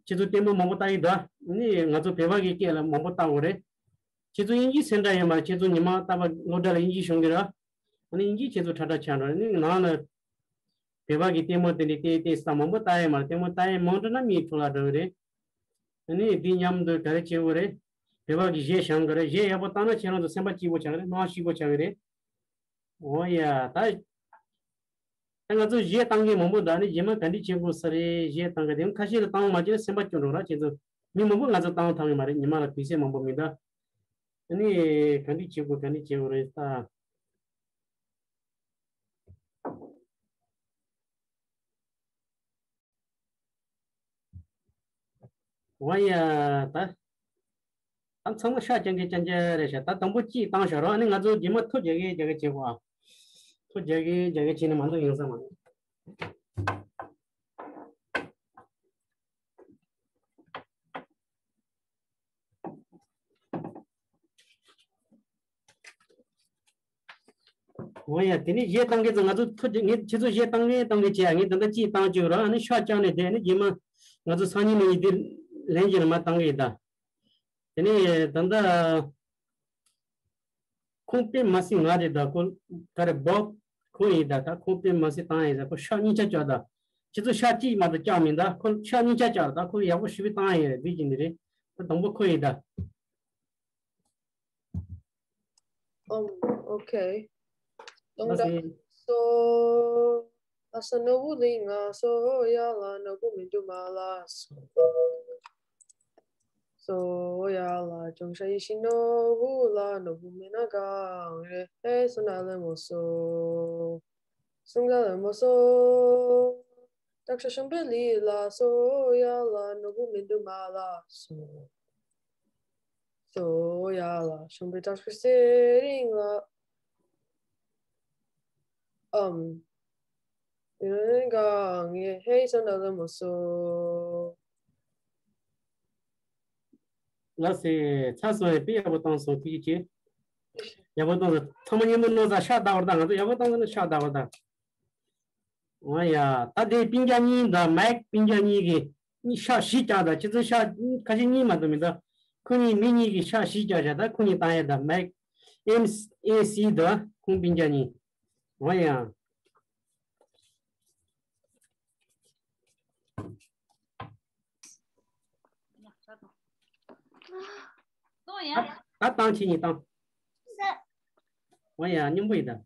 ཁྱེད་ཚོ་ལྟད་མོ་མང་པོ་ལྟ་གི་འདུག་ནི་ང་ཚོ་བོད་པ་གི་སྐད་ལ་མང་པོ་ལྟ་དགོས་རེད། ཁྱེད་ཚོ་དབྱིན་ཇི་སེ་འདྲ་ཡོད་མ་རེད། ཁྱེད་ཚོ་ཉི་མ་རྟག་པར་སློབ་གྲྭ་ལ་དབྱིན་ཇི་ཤོང་གི་ར། ཨ་ནི་དབྱིན་ཇི་ཁྱེད་ཚོ་ཁྲ་ཁྲ་ཆགས་འགྲོ། ཨ་ནི་ནང་ལ་བོད་པ་གི་ལྟད་མོ་དེ་འདྲའི་ལྟས་ལྟས་ས་མང་པོ་ལྟ་ཡོད་མ་རེད། ལྟད་མོ་ལྟ་ཡོད་མང་འགྲོ་ན་མིའི་ཐོག་ལ་འགྲོ་གི་རེད། ཨ་ནི་འདི་མཉམ་དུ་ག་རེ་བྱེད་དགོས་རེད། བོད་པ་གི་གཞས་བཞེངས་གི་རེད། གཞས་ཡག་པོ་བཏང་ན་ཁྱེད་རང་ཚོ་སེམས་པ་སྐྱིད་པོ་ཆགས་གི་རེད། སྣང་བ་སྐྱིད་པོ་ཆགས་གི་རེད། འོ་ཡ། ད་ད་ང་ཚོ་གཞས་བཏང་མཁན་མང་པོ་འདུག་ཨ་ནི་རྗེས་མ་ག་འདྲ་བྱེད་དགོས་ས་རེད། གཞས་བཏང་གི་དེ་ཁ་ཤས་ལ་བཏང་མ་བྱས་ན་སེམས་པ་སྐྱོ་འགྲོ་ར། ཁྱེད་ཚོ་མི་མང་པོ་ང་ཚོ་བཏང་ཐུབ་ཀྱི་མ་རེད། ཉི་མ་ལ་དུས་ཚོད་མང་པོ་མི་འདུག་ཨ་ནི་ག་འདྲ་བྱེད་དགོས་ག་འདྲ་བྱེད་དགོས་རེད་ད། འོ་ཡ་ད། ད་ཚང་མ་ཤག་རྐྱང་རྐྱང་རྐྱང་རྐྱང་རེད་ཤག་ད་དང་པོ་གཅིག་བཏང་ཤག་རོགས། ཨ་ནི་ང་ཚོ་རྗེས་མ་ཐོ་རྒྱག་གི་རྒྱག་གི་བྱེད་དགོས་ཨ། ཐོ་རྒྱག་གི་རྒྱག་གི་བྱེད་ནི་མ་གཏོགས་ཡིན་ས་མ་རེད། འོ་ཡ། དེ་ནས་གཞས་བཏང་གི་ཚོ་ང་ཚོ་ཐུགས་རྗེ། ངས་ཁྱེད་ཚོ་གཞས་བཏང་གི་བཏང་གི་བྱས། ངས་ད་ལྟ་གཅིག་བཏང་བཅུག་ར། ཨ་ནི་ཤག་བཅག་ནས་བསྡད། ཨ་ནི་རྗེས་མ་ང་ཚོ་སང་ཉིན་མ་ཡིན་དེ་ལན་གྱི་ལ་མ་བཏང་གི་ཡིན་ད། དེ་ནས་ད་ལྟ་ཁོང་དཔེ་མ་སྲིད་ང་རེད་ད། ཁོ་ག་རེ་བོབ་ཁོ་ཡིན་ད། ད་ཁོང་དཔེ་མ་སྲིད་བཏང་ཡིན་ཟེར། ཁོ་ཤག་གཉིས་ཆ་བཅག་ད། ཁྱེད་ཚོ་ཤག་གཅིག་མ་གཏོགས་བཅག་མིན་ད། ཁོ་ཤག་གཉིས་ཆ་བཅག་ད། ཁོ་ཡག་པོ་ཞེ་པོ་བཏང་ཡིན་རེད། འདི་གཅིག་འདི་རེད། ད་དང་པོ་ཁོ་ཡིན་ད། Um, okay. ལགས་སོ། སོ། ལྷ་ས་ནོར་བུ་གླིང་ང་སོ། ཡ་ལ་ནོར་བུ་མི་འདུག་མ་ལ་སོ། སོ་ཡ་ལ་ཅུང་ཤ་ཡི་ཤི་ནོར་བུ་ལ་ནོར་བུ་མེད་ན་གང་རེད། ཧེ་སོ་ན་ལེ་མོ་སོ། སུང་ག་ལེ་མོ་སོ། སྟག་ཤ་ཤོམ་པའི་ལི་ལ་སོ། ཡ་ལ་ནོར་བུ་མི་འདུག་མ་ལ་སོ། སོ་ཡ་ལ་ཤོམ་པའི་བཀྲ་ཤིས་སེ་རིང་ལ། ཨམ། ཡོན་གང་ངེ་ཧེ་སོ་ན་ལ་མོ་སོ། ལགས་སེ། ཚར་སོང་། ཡ་དཔེ་ཡག་པོ་བཏང་སོང་། ཐུགས་རྗེ་ཆེ། ཡག་པོ་བཏང་སོང་། ཚང་མ་མཉམ་པོ་ནོར་ས་ཤག་བདའ་བར་དང་། ང་ཚོ་ཡག་པོ་བཏང་སོང་ན་ཤག་བདའ་བར་དང་། འོ་ཡ། ད་དེ་སྤུན་ཀྱག་གཉིས་དང་མེག་སྤུན་ཀྱག་གཉིས་ཀྱིས་ཤག་བཞི་བཅག་ད། ཁྱེད་ཚོ་ཤག་ཁ་ཤས་གཉིས་མ་གཏོགས་མི་འདུག་ཁོ་གཉིས་མི་གཉིས་ཀྱིས་ཤག་བཞི་བཅག་བཞག་ད། ཁོ་གཉིས་བཏང་ཡ་ད། མེག་ཨེམ་ཨེ་སི་དང་ཁོང་སྤུན་ཀྱག་གཉིས། འོ་ཡ། ད་བཏང་། ཁྱེད་གཉིས་བཏང་། འོ་ཡ། སྙོམས་པོ་ཡིན་ད།